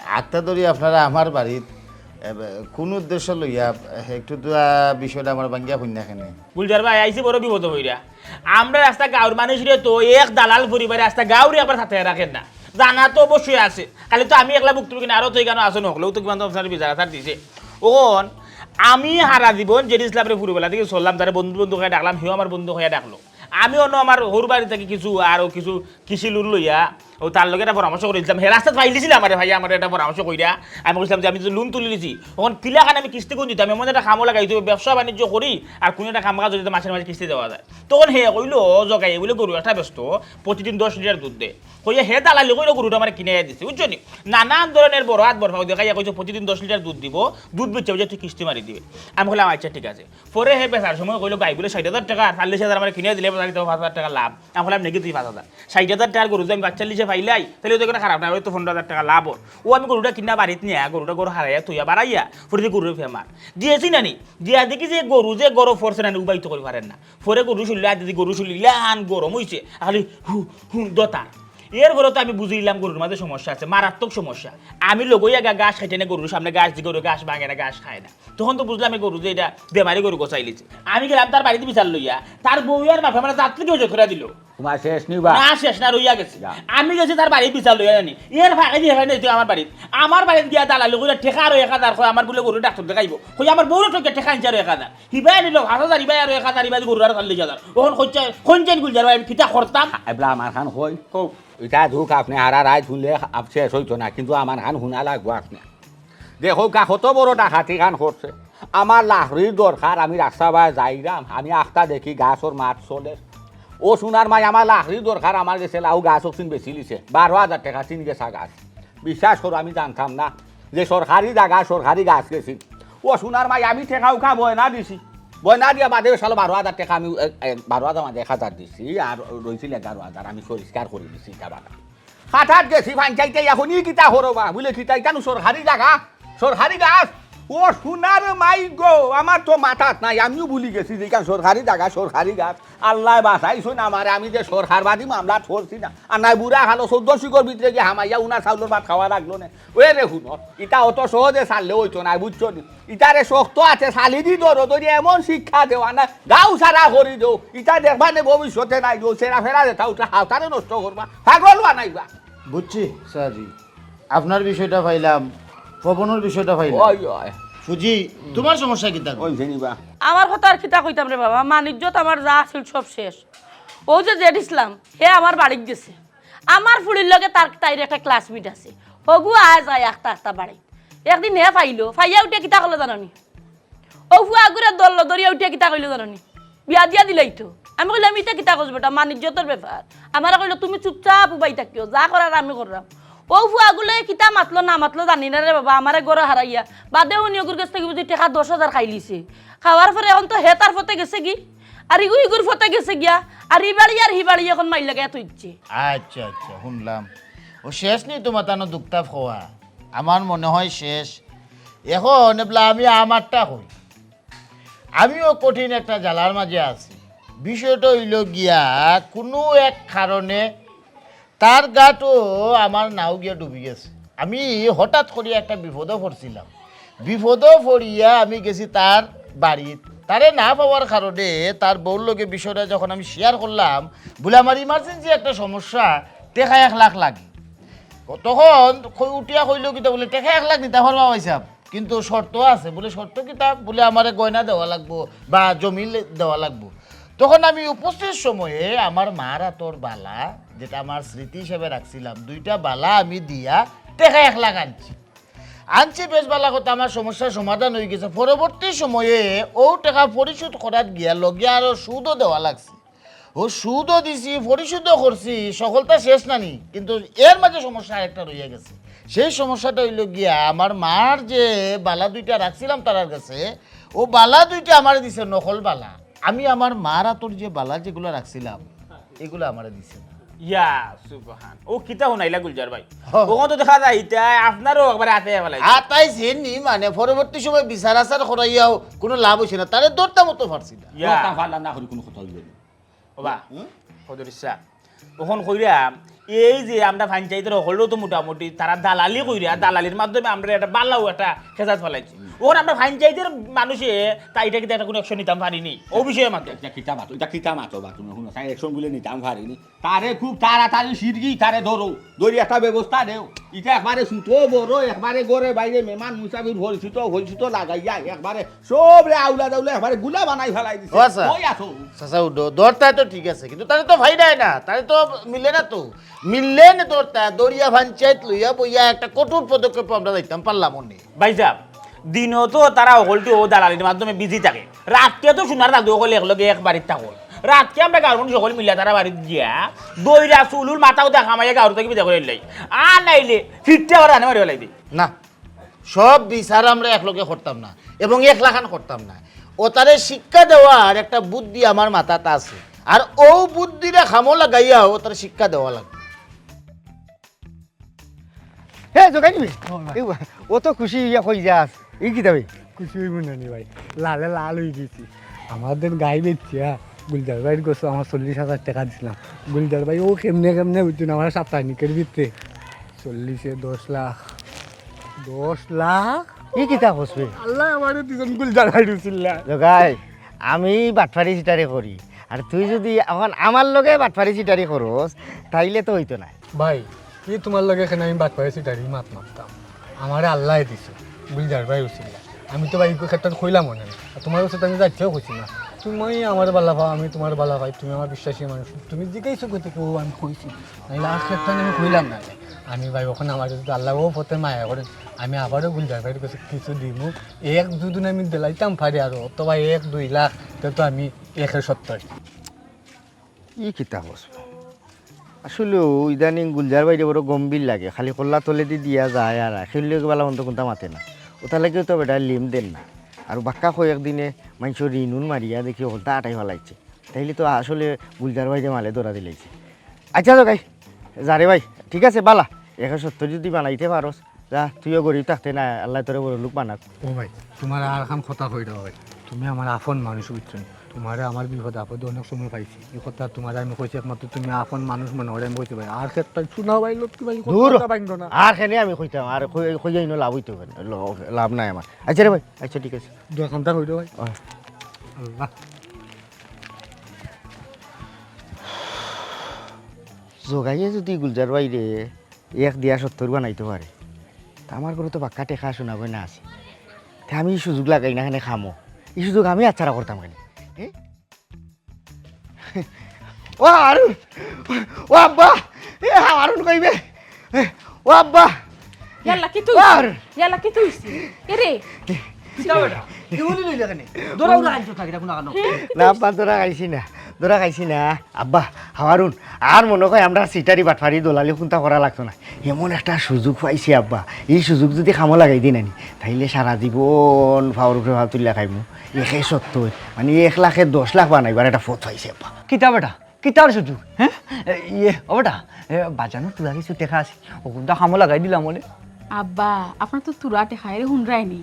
আক্তা ধরি আপনারা আমার বাড়িত, এ, কোন উদ্দেশ্য লইয়া, একটু তো, আ, বিষয়টা আমার ভাঙ্গিয়া কইন না কেনে? গুলজার ভাই, আইছি বড় বিপদ হইরা। আমরা রাস্তা গাঁওর মানুষরে তো এক দালাল পরিবারে রাস্তা গাঁওরে আবার সাথে রাখেন না। জানা তো অবশ্যই আছে। খালি তো আমি একলা ভুক্তভোগী না, আরো তো এখানে আছে নকলেও তো কিমান তো আপনার বিচার আচার দিছে। ওন আমি হারা জীবন জেড ইসলামরে ফুরুবেলা থেকে চললাম, তারে বন্ধু বন্ধু হয়ে ডাকলাম, হেও আমার বন্ধু হয়ে ডাকলো। আমি অন্য আমার হউর বাড়ি থেকে কিছু আরো কিছু কৃষি লোন লইয়া ও তার লগে একটা পরামর্শ করে দিলাম। হে রাস্তাত পাইলিছিল আমারে ভাই, আমার একটা পরামর্শ কইরা আমি কইছিলাম যে আমি তো লোন তুলি দিছি, এখন কিলাখান আমি কিস্তি কোন দিতাম, এমন একটা কামও লাগাইতে হবে, ব্যবসা বাণিজ্য করি আর কোন একটা কাম কাজ যদি মাসের মাসে কিস্তি দেওয়া যায়। তখন হে কইলো জগাইয়ে বলে গরু একটা ব্যস্ত, প্রতিদিন দশ লিটার দুধ দে। কইয়া হে দালালি কইলো গরুটা আমার কিনে দিছে, বুঝছো নি? নানান ধরনের বড় হাত বড় পাও দেখাইয়া কইছে প্রতিদিন দশ লিটার দুধ দিব, দুধ বেচে বেচে তুই কিস্তি মারি দিবে। আমি কইলাম আচ্ছা ঠিক আছে। পরে হে বেচার সময় কইলো গাই বলে ষাট হাজার টেকা, আর চল্লিশ হাজার আমার কিনে দিলে বেচার তো পাঁচ হাজার টেকা লাভ। আমি কইলাম নাকি তুই পাঁচ হাজার, ষাট হাজার টেকার গরু যদি আমি পাঁচচল্লিশে পাইলাই, তাহলে তো কোনো খারাপ না, ওই তো পনেরো হাজার টেকা লাভ ওর। ও আমি গরুটা কিনা বাড়িত নিয়া, গরুটা গরু হারাইয়া থইয়া বাড়াইয়া, ফুরিতে গরুর ফেমার দিয়েছি নানি, দিয়া দেখি যে গরু যে গরু ফরছে নানি, উবাই তো করি পারেন না। পরে গরু শুনলে, আর যদি গরু শুনলে ইলান গরম হইছে, খালি হু হু দতার। এর ঘরে তো আমি বুঝিলাম গরুর মাঝে সমস্যা আছে, মারাত্মক সমস্যা। আমি লগইয়া গা ঘাস খাইতে না গরুর সামনে ঘাস দি, গরু ঘাস ভাঙে না, ঘাস খায় না। তখন তো বুঝলাম এই গরু যে এটা বেমারি গরু গছাইলিছে। আমি গেলাম তার বাড়িতে বিচার লইয়া, তার বউ আর বাপে আমার জাত থেকে ওজন করে দিল। তোমার শেষ নিবা? না, শেষ না, রইয়া গেছে। যা। আমি গেছি তার বাড়িত বিচার লইয়া জানি। এর ফাঁকে দিয়ে এখানে এসে আমার বাড়িত। আমার বাড়িত গিয়া দালালি করে টেকা আরো এক হাজার কয়, আমার বলে গরু ডাক্তার দেখাইবো। কই আমার বউরে ঠকে টেকা আনছে আরো এক হাজার। হিবাই নিল পাঁচ হাজার, হিবাই আরো এক হাজার, হিবাই গরু আর চল্লিশ হাজার। ওখান কইছে, কোন চেন গুলজার ভাই, আমি কিতা করতাম? এবলা আমার খান কই? কও। এটা দুঃখ আপনি হারা রায় শুনলে আপ-, শেষ হইতো না, কিন্তু আমার খান হুনা লাগবো আপনি। দেখো কা কত বড় ডাকাতি খান করছে। আমার লাহরির দরকার, আমি রাস্তা বায় যাইরাম, আমি আখতা দেখি গাছর মাত চলের। ও সোনার মাই, আমার লাহরির দরকার, আমার গেছে লাউ গাছ অকসিন বেচিলিছে, বারো হাজার টেকা তিন গেছা গাছ। বিশ্বাস করো, আমি জানতাম না যে সরকারি জাগা, সরকারি গাছ গেছি। ও সোনার মাই, আমি টেকা উকা বয়না দিছি, বয়না দিয়া বাদে সালো বারো হাজার টেকা আমি, এ, এ, বারো হাজার মাঝে এক হাজার দিছি, আর রইছিল এগারো হাজার, আমি পরিষ্কার করি দিছি ইটা বাগান। হাঠাৎ গেছি পঞ্চায়েতে, এখন ই কিতা করো বা? বুলে, "কিতা, ইখানো সরকারি জাগা, সরকারি গাছ?" ও সোনার মাই গো, আমার তো মাথাত নাই, আমিও ভুলি গেছি যে ইখান সরকারি জাগা, সরকারি গাছ। আল্লায় বাঁচাইছইন আমারে, আমি যে সরকারবাদী মামলা ধরছি না। আর নাই বুড়া খালো চৌদ্দ শিকর ভিতরে গিয়া হামাইয়া উনার চাউলর ভাত খাওয়া লাগলো না। ওই রে হুনো, ইটা অত সহজে ছাড়লে হইতো না, বুঝছো নি? ইতারে শক্ত আছে, চালি দি ধরো, ধরি এমন শিক্ষা দেওয়া না, গাঁও সারা করি দেও। ইতা দেখবা নে ভবিষ্যতে নাই দেও, সেরা ফেরা যেটা উঠে হাওতারে নষ্ট করবা, পাগল বানাইবা। বুঝছি, স্যারজি। আপনার বিষয়টা পাইলাম, পবনর বিষয়টা পাইলাম। ওই, ওই। সুজি, তোমার সমস্যা কিতা? ওই, জানিবা। আমার কথা আর কিতা কইতাম রে বাবা, মান ইজ্জত আমার যা আছিল সব শেষ। ও যে জেড ইসলাম, হে আমার বাড়িত গেছে। আমার ফুড়ির লগে তার, তাইর একটা ক্লাসমেট আছে। হগু আয় যায় আখতা আখতা বাড়িত। একদিন হে পাইলো, পাইয়া উঠিয়া কিতা করলো জানো নি? ও ফুয়াগুরে দল দরিয়া উঠিয়া কিতা কইলো জানো নি? বিয়া দিয়া দিলাই তো। আমি কইলাম, "ইটা কিতা কস বেটা, মান ইজ্জতর ব্যাপার।" আমারে কইলো, "তুমি চুপচাপ উবাই থাকিও, যা করার আমি কররাম।" ও ফুয়াগুলে কিতা মাতলো না মাতলো জানি না রে বাবা, আমারে ঘরো হারাইয়া। বাদে উনি ওগুর গেছ থাকি বুঝি টেকা দশ হাজার খাইলিছে। খাওয়ার পরে এখন তো হে তার পথে গেছে গি, আর ইগু ইগুর পথে গেছে গিয়া, আর ই বাড়ি আর হি বাড়ি এখন মাইর লাগাইয়া থইছে। আচ্ছা, আচ্ছা, শুনলাম। ও শেষ নি তোমার তানো দুঃখটা কওয়া? আমার মনে হয় শেষ। এখন এবলা আমি আমারটা কই। আমিও কঠিন একটা জ্বালার মাঝে আছি। বিষয়টা অইলো গিয়া, কুনু এক কারণে তার গাটো আমার নাও গিয়া ডুবি গেছে। আমি হঠাৎ করি একটা বিপদো পড়ছিলাম। বিপদো পড়িয়া আমি গেছি তার বাড়িত। তারে না পাওয়ার কারণে তার বউর লগে বিষয়টা যখন আমি share করলাম, বুলে, "আমার emergency একটা সমস্যা, টেকা এক লাখ লাগে।" তখন কই-, উঠিয়া কইলো কিতা বুলে, "টেকা এক লাখ দিতা পারবা ভাইসাব, কিন্তু শর্ত আছে।" বুলে, "শর্ত কিতা?" বুলে, "আমারে গয়না দেওয়া লাগবো বা জমি লে-, দেওয়া লাগবো।" তখন আমি উপস্থিত সময়ে আমার মার আতর বালা, যেটা আমার স্মৃতি হিসাবে রাখছিলাম, দুইটা বালা আমি দিয়া টেকা এক লাখ আনছি। আনছি বেশ বালা কথা, আমার সমস্যার সমাধান অই গেছে। পরবর্তী সময়ে ও টেকা পরিশোধ করাত গিয়া লগে আরো সুদও দেওয়া লাগছে। ও সুদও দিছি, পরিশোধও করছি, সকলতা শেষ নানি, কিন্তু এর মাঝে সমস্যা আরেকটা রইয়া গেছে। সেই সমস্যাটা অইলো গিয়া, আমার মার যে বালা দুইটা রাখছিলাম তারার কাছে, ও বালা দুইটা আমারে দিছে নকল বালা। আমি আমার মার আতর যে বালা যেগুলা রাখছিলাম, এগুলা আমারে দিছে না। ইয়া সুবহান, ও কিতা হুনাইলা গুলজার ভাই? হ। ওখান তো দেখা যায় ইতা আপনারও একবারে আতে ফেলাই। আতাই যে নি মানে পরবর্তী সময় বিচার আচার করাইয়াও কোনো লাভ অইছে না, তারে ধরতাম তো পারছি না। ইয়া। কথা ফালা না করি কোনো কথা অইলো না। ওবা, হুম? কদরিসা, ওখান কইরা, এই যে আমরা পঞ্চায়েতর হকলও তো মোটামুটি তারা দালালি কইরা, দালালির মাধ্যমে আমরা একটা বালাও একটা খেসাত ফালাইছি। ওখান আমরা পঞ্চায়েতর মানুষে তা ইটা কিতা একটা কোনো action নিতাম পারিনি, ও বিষয়ে মাত্র। ইটা কিতা মাতো, ইটা কিতা মাতো বা তুমি হুনো, তাই action বুলে নিতাম পারিনি। তারে খুব তাড়াতাড়ি সিরগি, তারে ধরো, ধরি একটা ব্যবস্থা নেও। ইটা একবারে ছোট বড়, একবারে ঘরে বাইরে মেহমান মুসাফির পরিচিত, পরিচিত লাগাইয়া একবারে সবরে আউলা দাউলা একবারে গুলা বানাই ফালাই দিছে। ও আচ্ছা। কই আছো? চাচা উঠো, ধরতায় তো ঠিক আছে, কিন্তু তারে তো ফাইরায় না, তারে তো মিলে না তো। মিললে না ধরতায়, দরিয়া পঞ্চায়েত লইয়া বইয়া একটা কঠোর পদক্ষেপ আমরা যাইতাম পারলাম অনে। ভাইসাব, দিনো তো তারা হকলটি ও দালালির মাধ্যমে busy থাকে, রাতকে তো সোনার দাদু হকল একলগে এক বাড়িত থাকইন। রাতকে আমরা গাঁওর মানুষ হকল মিলিয়া তারা বাড়িত গিয়া দইরা চুলুর মাথাও দেখা মাইয়া গাঁওর থাকি বিদায় করি লাই। আর নাইলে ফিরতে আবার আনে মারি ফালাই দেই। না, সব বিচার আমরা একলগে করতাম না এবং একলাখান করতাম না। ও তারে শিক্ষা দেওয়ার একটা বুদ্ধি আমার মাথাত আছে, আর ও বুদ্ধিটা কামো লাগাইয়া ও তারে শিক্ষা দেওয়া লাগবে। হে, জোগাই নিবি? ও ভাই। এই বা-, ও তো খুশি হইয়া কই যাস। এই কিতা বে? খুশি হইব না নি ভাই, লালে লাল হয়ে গেছি। আমাদের গাই বেচিয়া গুলজার ভাইর গেছে আমার চল্লিশ হাজার টাকা দিছিলাম। গুলজার ভাই ও কেমনে কেমনে বুঝছেন আমার সাপ্তাহিকের ভিতরে চল্লিশে দশ লাখ। দশ লাখ? ই কিতা কস বে? আল্লাহ আমারে দিছেন গুলজার ভাইর উছিল্লা। জোগাই, আমি বাটপারি চিটারি করি, আর তুই যদি এখন আমার লগে বাটপারি চিটারি করস, তাইলে তো হইতো না। ভাই, কি তোমার লগে এখানে আমি বাটপারি চিটারি মাত মারতাম? আমারে আল্লায় দিছে, গুলজার ভাইর উছিল্লা। আমি তো ভাই ক্ষেত্রে কইলাম না, আর তোমার কাছে তো আমি যাইতেও কইছি না। তুমি আমার বালা পাও, আমি তোমার বালা পাই, তুমি আমার বিশ্বাসী মানুষ। তুমি জিজ্ঞাসা করতে কেউ আমি কইছি, নাইলে আর ক্ষেত্রে আমি কইলাম না। আমি ভাই ওখানে আমার যদি আল্লাহ ও পথে মায়া করেন, আমি আবারও গুলজার ভাইর কাছে কিছু দিমু, এক দুদিন আমি দিলাইতাম পারি আরো, অথবা এক দুই লাখ, তে তো আমি একে সত্তর। ই কিতা কস? আসলে ইদানিং গুলজার ভাইরে বড় গম্ভীর লাগে, খালি কল্লা তলেদি দিয়া যায় আর আয়। খেললে বালা মন্দ কোনটা মাতে না, ওটা লাগেও তো বেটা লিম দেন না। আর বাক্কা কয়েক দিনে মাইনষর ঋণ উন মারিয়া দেখি হকলতা আটাই ফালাইছে। তাইলে তো আসলে গুলজার ভাইরে মালে ধরা দিলাইছে। আচ্ছা তো ভাই, যা রে ভাই, ঠিক আছে, বালা, একে সত্তর যদি বানাইতে পারস, যা, তুইও গরিব থাকতে না, আল্লাহ তোরে বড় লোক বানাক। ও ভাই, তোমার আর খান কথা কই দাও ভাই, তুমি আমার আপন মানুষ, বুঝছো নি? তোমারে আমার বিপদ আপদে অনেক সময় পাইছি, এই কথা তোমারে আমি কইছি, একমাত্র তুমি আপন মানুষ মনে করে আমি কইছি ভাই। আর ক্ষেত্রে শোনা ভাই, লক্ষ্মী ভাই, দূর। কথা ভাঙো না। আর কেনে আমি কইতাম, আর কই, কই যাই না, লাভ হইতো কেনে? ল-, লাভ নাই আমার। আচ্ছা রে ভাই, আচ্ছা ঠিক আছে। দোকানটা কই দাও ভাই। ও। আল্লাহ। জোগাইয়ে যদি গুলজার ভাইরে এক দিয়া সত্তর বানাইতে পারে, তা আমার ঘরে তো বাক্কা টেকা শোনা গয়না আছে। তে আমি ই সুযোগ লাগাই না কেনে কামো? ই সুযোগ আমি হাতছাড়া করতাম কেনে? এ? ও হারুন! ও আব্বা! এ হারুন কইবে? এ, ও আব্বা! ইয়াল্লা, কিতা অইছে? আর! ইয়াল্লা, কিতা অইছে? এ রে! কিতা বেটা? এগুলি লইলে কেনে? দৌড়া উড়া আনছো থাকি, দেখো না কেনে? না আব্বা, দৌড়া খাইছি না, দৌড়া খাইছি না। আব্বা, হারুন, আর মনে হয় আমরা চিটারি বাটপারি দলালি কুন্তা করা লাগতো না। এমন একটা সুযোগ পাইছি আব্বা, এই সুযোগ যদি কামো লাগাই দিই নানি, তাইলে সারা জীবন ফাওর উপরে ফাও তুলিয়া খাইমু। একে সত্তর, মানে এক লাখে দশ লাখ বানাইবার একটা পথ পাইছি আব্বা। কিতা বেটা? কিতার সুযোগ? হ্যাঁ? এ, ইয়ে, ও বেটা, এ, বাজানো তুরা কিছু টেকা আছে, অগুনতা কামো লাগাই দিলাম অনে। আব্বা, আপনার তো তুরা টেকা, এরে হুনরায়নি।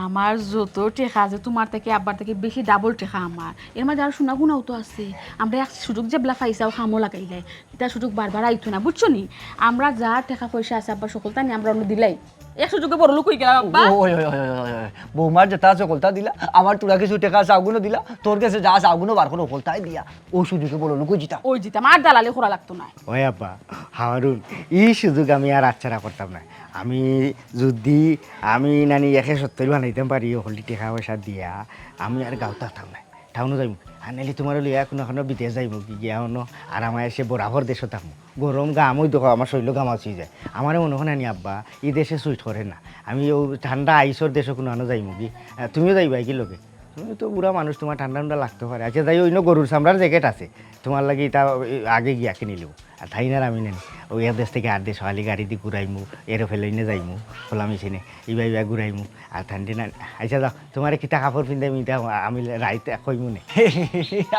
আমার যত টেকা আছে, তুমার থাকি আব্বার থাকি বেশি ডাবল টেকা আমার। এর মাঝে আর সোনা গুনাও তো আছে। আমরা এক সুযোগ যেবলা পাইছি, অউ কামো লাগাইলাই। ইতা সুযোগ বারবার আইতো না, বুঝছো নি? আমরা যা টেকা পয়সা আছে, আব্বা, হকলতা নি আমরা অনো দিলাই। এক সুযোগে বড় লোক অই গেলাম, আব্বা। ওই, ওই, ওই, ওই, ওই, ওই। বৌমার যেটা আছে, হকলতা দিলা। আমার তুরা কিছু টেকা আছে, অগুনও দিলা। তোর গেছে যা আছে, অগুনও বার করো, হকলতায় দিয়া। অউ সুযোগে বড় লোক অই যিতাম। অই যিতাম, আর দালালি করা লাগতো না। ওই আব্বা, হারুন, ই সুযোগ আমি আর আচ্ছাড়া করতাম না। আমি যুদি, আমি নানি একে সত্তর বানাইতাম পারি, হকলটি টেকা পয়সা দিয়া, আমি আর গাঁও থাকতাম না। টাউনো যাইমু। আর নাইলে তুমারে লইয়া কুনু কুনু বিদেশ যাইমু, গিয়া অনো আরামে এসে বরাবর দেশো থাকমু। গরম ঘাম অই দেখো, আমার শরীলো ঘাম আসি যায়। আমারে মনো অয় নানি আব্বা, ই দেশে suit করে না। আমি অউ ঠান্ডা আইসর দেশো কুনু আনো যাইমু কি? আহ, তুমিও যাইবায় কি লগে? তুমি তো বুড়া মানুষ, তুমার ঠান্ডা ঠান্ডা লাগতো পারে। আচ্ছা, যাই, অইন্য গরুর চামড়ার জ্যাকেট আছে, তুমার লাগি ইতা আগে গিয়া কিনিলিমু। আর তাইন আর আমি নানি, অউ এক দেশ থাকি আর দেশ, খালি গাড়িদি ঘুরাইমু, এরোপ্লেনে যাইমু, খোলা মেশিনে, ইবা ইবা ঘুরাইমু। আর ঠান্ডা না, আচ্ছা যাও, তুমারে কিতা কাপড় পিন্দাইমু ইতা আমি রাইত কইমু নে।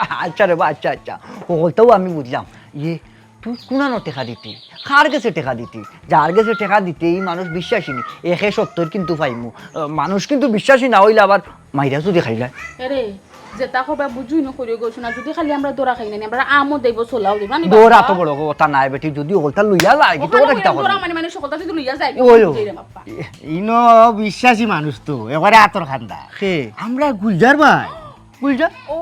আচ্ছা রে বা, আচ্ছা, আচ্ছা। হকলতাউ আমি বুঝলাম। ইয়ে, তুই কুনানো টেকা দিতি? কার গেছে টেকা দিতি? যার গেছে টেকা দিতে ই মানুষ বিশ্বাসী নি। একে সত্তর কিন্তু পাইমু। আহ, মানুষ কিন্তু বিশ্বাসী না অইলে আবার মাইরা যুদি খাইলায়। এরে, যেতা কইবা বুঝি অইন্য করিও গো, সোনা, যুদি খালি আমরা ধরা খাই না নি, আমরা আমও দেইবো, চলাও দেইবো, না নি ধরা বাবা? তো বড় কথা নায় বেটি, যুদি হকলতা লইয়া যায়, কিন্তু ওখানে ওটা কিতা ওই করবো? ধরা মানে, মানে, হকলতা যুদি লইয়া যায়, ওই, ওই। বুঝি রে বাবা। ই-, ইনো বিশ্বাসী মানুষ তো, একেবারে আতর খান্দা। কে? আমরা গুলজার ভাই। গুলজার? ও।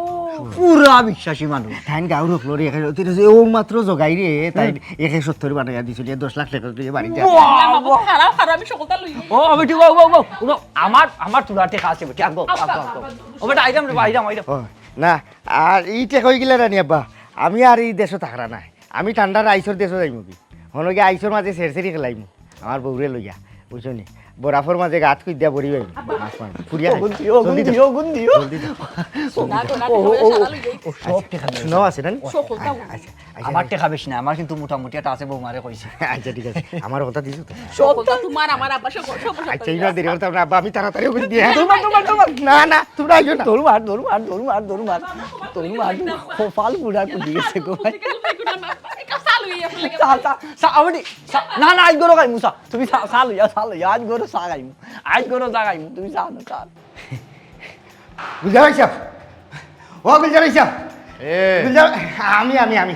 পুরা বিশ্বাসী মানুষ। তাইন গাঁওর হকলরে একে, অউ মাত্র জগাইরে, তাইন হুম। একে সত্তর বানাইয়া দিছইন, দশ লাখ টেকা দিয়া বাড়ি যায়। বাহ, বাহ। খারাপ, খারাপ, আমি হকলতা লই। ও, বেটি, ও, ও, ও, ও, আমার, আমার তুরা টেকা আছে বেটি, আগো, আব্বা, আগো, আগো। আব্বা, ও বেটা, আইরাম রে, আইরাম, আইরাম। ও, না, আর ই টেকা অই গেলে রানি আব্বা, আমি আর ই দেশো থাকরা নায়। আমি ঠান্ডার আইসর দেশো যাইমু কি? হনো গিয়া আইসর মাঝে সেরসেরি খেলাইমু। আমার বউরে লইয়া, বুঝছো নি? বরাফর মাঝে গাত খুঁজ দিয়া বড়ি বাইমু। মাছ মারমু। ফুরিয়া খাই। অগুন দি, অগুন জলদি দি, দাও। অগুন দি। জলদি দাও। না, না, ও, ও, ও, সারা লই যাই। ও, সব টেকা নিয়ে সোনাও আছে না? সব কথা বলি। আচ্ছা, আচ্ছা, আমার আচ্ছা। টেকা বেশি না, আমার কিন্তু মোটামুটি একটা আছে, বৌমারে কইছি। আচ্ছা, ঠিক আছে। আমার কথা দিছো তো? সব কথা তোমার, আমার আব্বা সব, সব, সব আচ্ছা, ইবার দেরি করতাম না, আব্বা, আমি তাড়াতাড়ি অগুন দিয়া। দৌড় মার, দৌড় মার, দৌড় মার। না, না, তোমরা আইও না। দৌড় মার, দৌড় মার, দৌড় মার, দৌড় মার। দৌড় মার, কপাল পুড়া পুড়ি গেছে গো ভাই। চা, চা, চা, আমি নি-, চা, না, না, আইজ গরো খাইমু চা। তুমি চা, চা লইয়া, চা লইয়া, আইজ গরো চা খাইমু। আইজ গরো চা খাইমু, তুমি চা আনো, চা আনো। গুলজার ভাই সাহেব। ও গুলজার ভাই সাহেব। এ। গুলজার, আমি, আমি, আমি।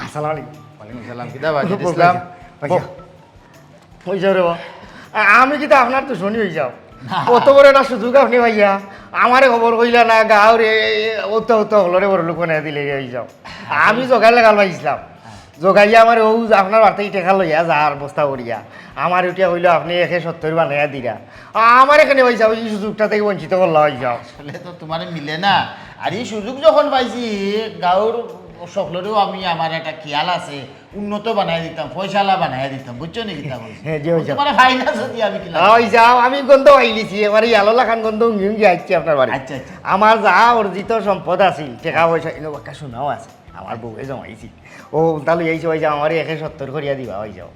আসসালামু আলাইকুম। ওয়ালাইকুম সালাম। কিতা বা, জিদ ইসলাম? বউ। ওই যাও রে বা। আ-, আমি কিতা আপনার দুশমনি অই যাও? না। অত বড় একটা সুযোগ আপনে পাইয়া, আমারে খবর কইলা না, গাঁওর এ, এ, অত, অত হকলরে বড় লোক বানাইয়া দিলে অই যাও। আমি জগাই লাগাল পাইছিলাম। জগাইয়া আমারে অউ যে আপনার বাড়িত টেকা লইয়া যার বস্তা করিয়া। আমারে উঠিয়া কইলো, "আপনে একে সত্তর বানাইয়া দিরা।" আ-, আমারে কেনে পাইছাও, ই সুযোগটা থাকি বঞ্চিত করলা অই যাও। আসলে তো তুমারে মিলে না। আর ই সুযোগ যখন পাইছি, গাঁওর হকলরেও আমি, আমার একটা খেয়াল আছে, উন্নত বানাই দিতাম, পয়সালা বানাই দিতাম, বুঝছো নি কিতা কইছি? হ্যাঁ, জি, অই যাও। তুমারে ফাইদা যদি আমি কিলা অই যাও, আমি গন্ধ পাইলিছি, এবারে ইয়ালো লাখান গন্ধ উঙ্গি উঙ্গি আইছে আপনার বাড়ি। আচ্ছা, আচ্ছা। আমার যা অর্জিত সম্পদ আছিল, টেকা পয়সা, ইনো বাক্কা সোনাও আছে। আমার বউয়ে জমাইছি। ও, তা লই আইছো, অই যাও, আমারে একে সত্তর করিয়া দিবা, অই যাও।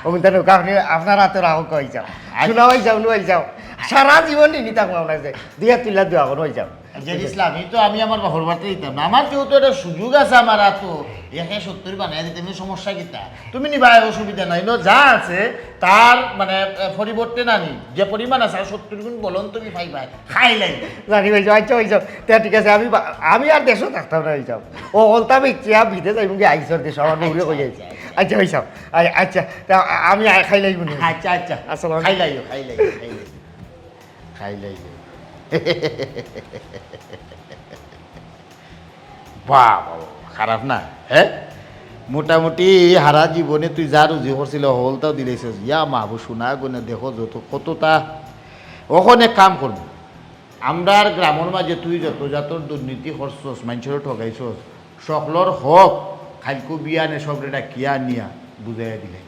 ও, তা নৌকা আপনে, আপনার আতো রাখো, অই যাও। আচ্ছা। সোনা অই যাও, নু অই যাও। সারা জীবন ঋণী থাকবো আপনার যে। দুই হাত তুলিয়া দোয়া করো, অই যাও। জিদ ইসলাম, ই তো আমি আমার বাপর বাড়িত দিতাম না। আমার যেহেতু একটা সুযোগ আছে আমার আতো, একে সত্তর বানাই দিতে আমি সমস্যা কিতা? তুমি নিবা, অসুবিধা নাই। ইনো যা আছে, তার মানে, আহ, পরিবর্তে না নি। যে পরিমাণ আছে, আর সত্তর গুণ বলন তুমি পাইবা। খাইলাই। জানি ভাই, আচ্ছা, অই যাও। তে ঠিক আছে, আমি বা-, আমি আর দেশো থাকতাম না, অই যাও। ও, হকলতা বেচিয়া বিদেশ যাইমু গি, আইসর দেশো, আমার বউরে কই আইছি। আচ্ছা, আচ্ছা, অই যাও। আ-, আচ্ছা, তা আ-, আমি আর খাইলাই মনে হয়। আচ্ছা, আচ্ছা। আসসালামু আলাইকুম। খাইলাইও, খাইলাইও, খাইলাইও। খাইলাইও। বাহ, বাহ, বাহ, খারাপ না, হ্যাঁ? মোটামুটি হারা জীবনে তুই যা রুজি করছিলে, হকলতাউ দিলাইছস। ইয়া মাহবুব, সোনা গয়না দেখো যত, কততা। অখন এক কাম করমু। আমরার গ্রামর মাঝে তুই যত জাতর দুর্নীতি করছস, মানষরে ঠগাইছস, হকলর হক, কাইলকু বিয়ানে সবরে ডাকিয়া আনিয়া বুঝাইয়া দিলাই।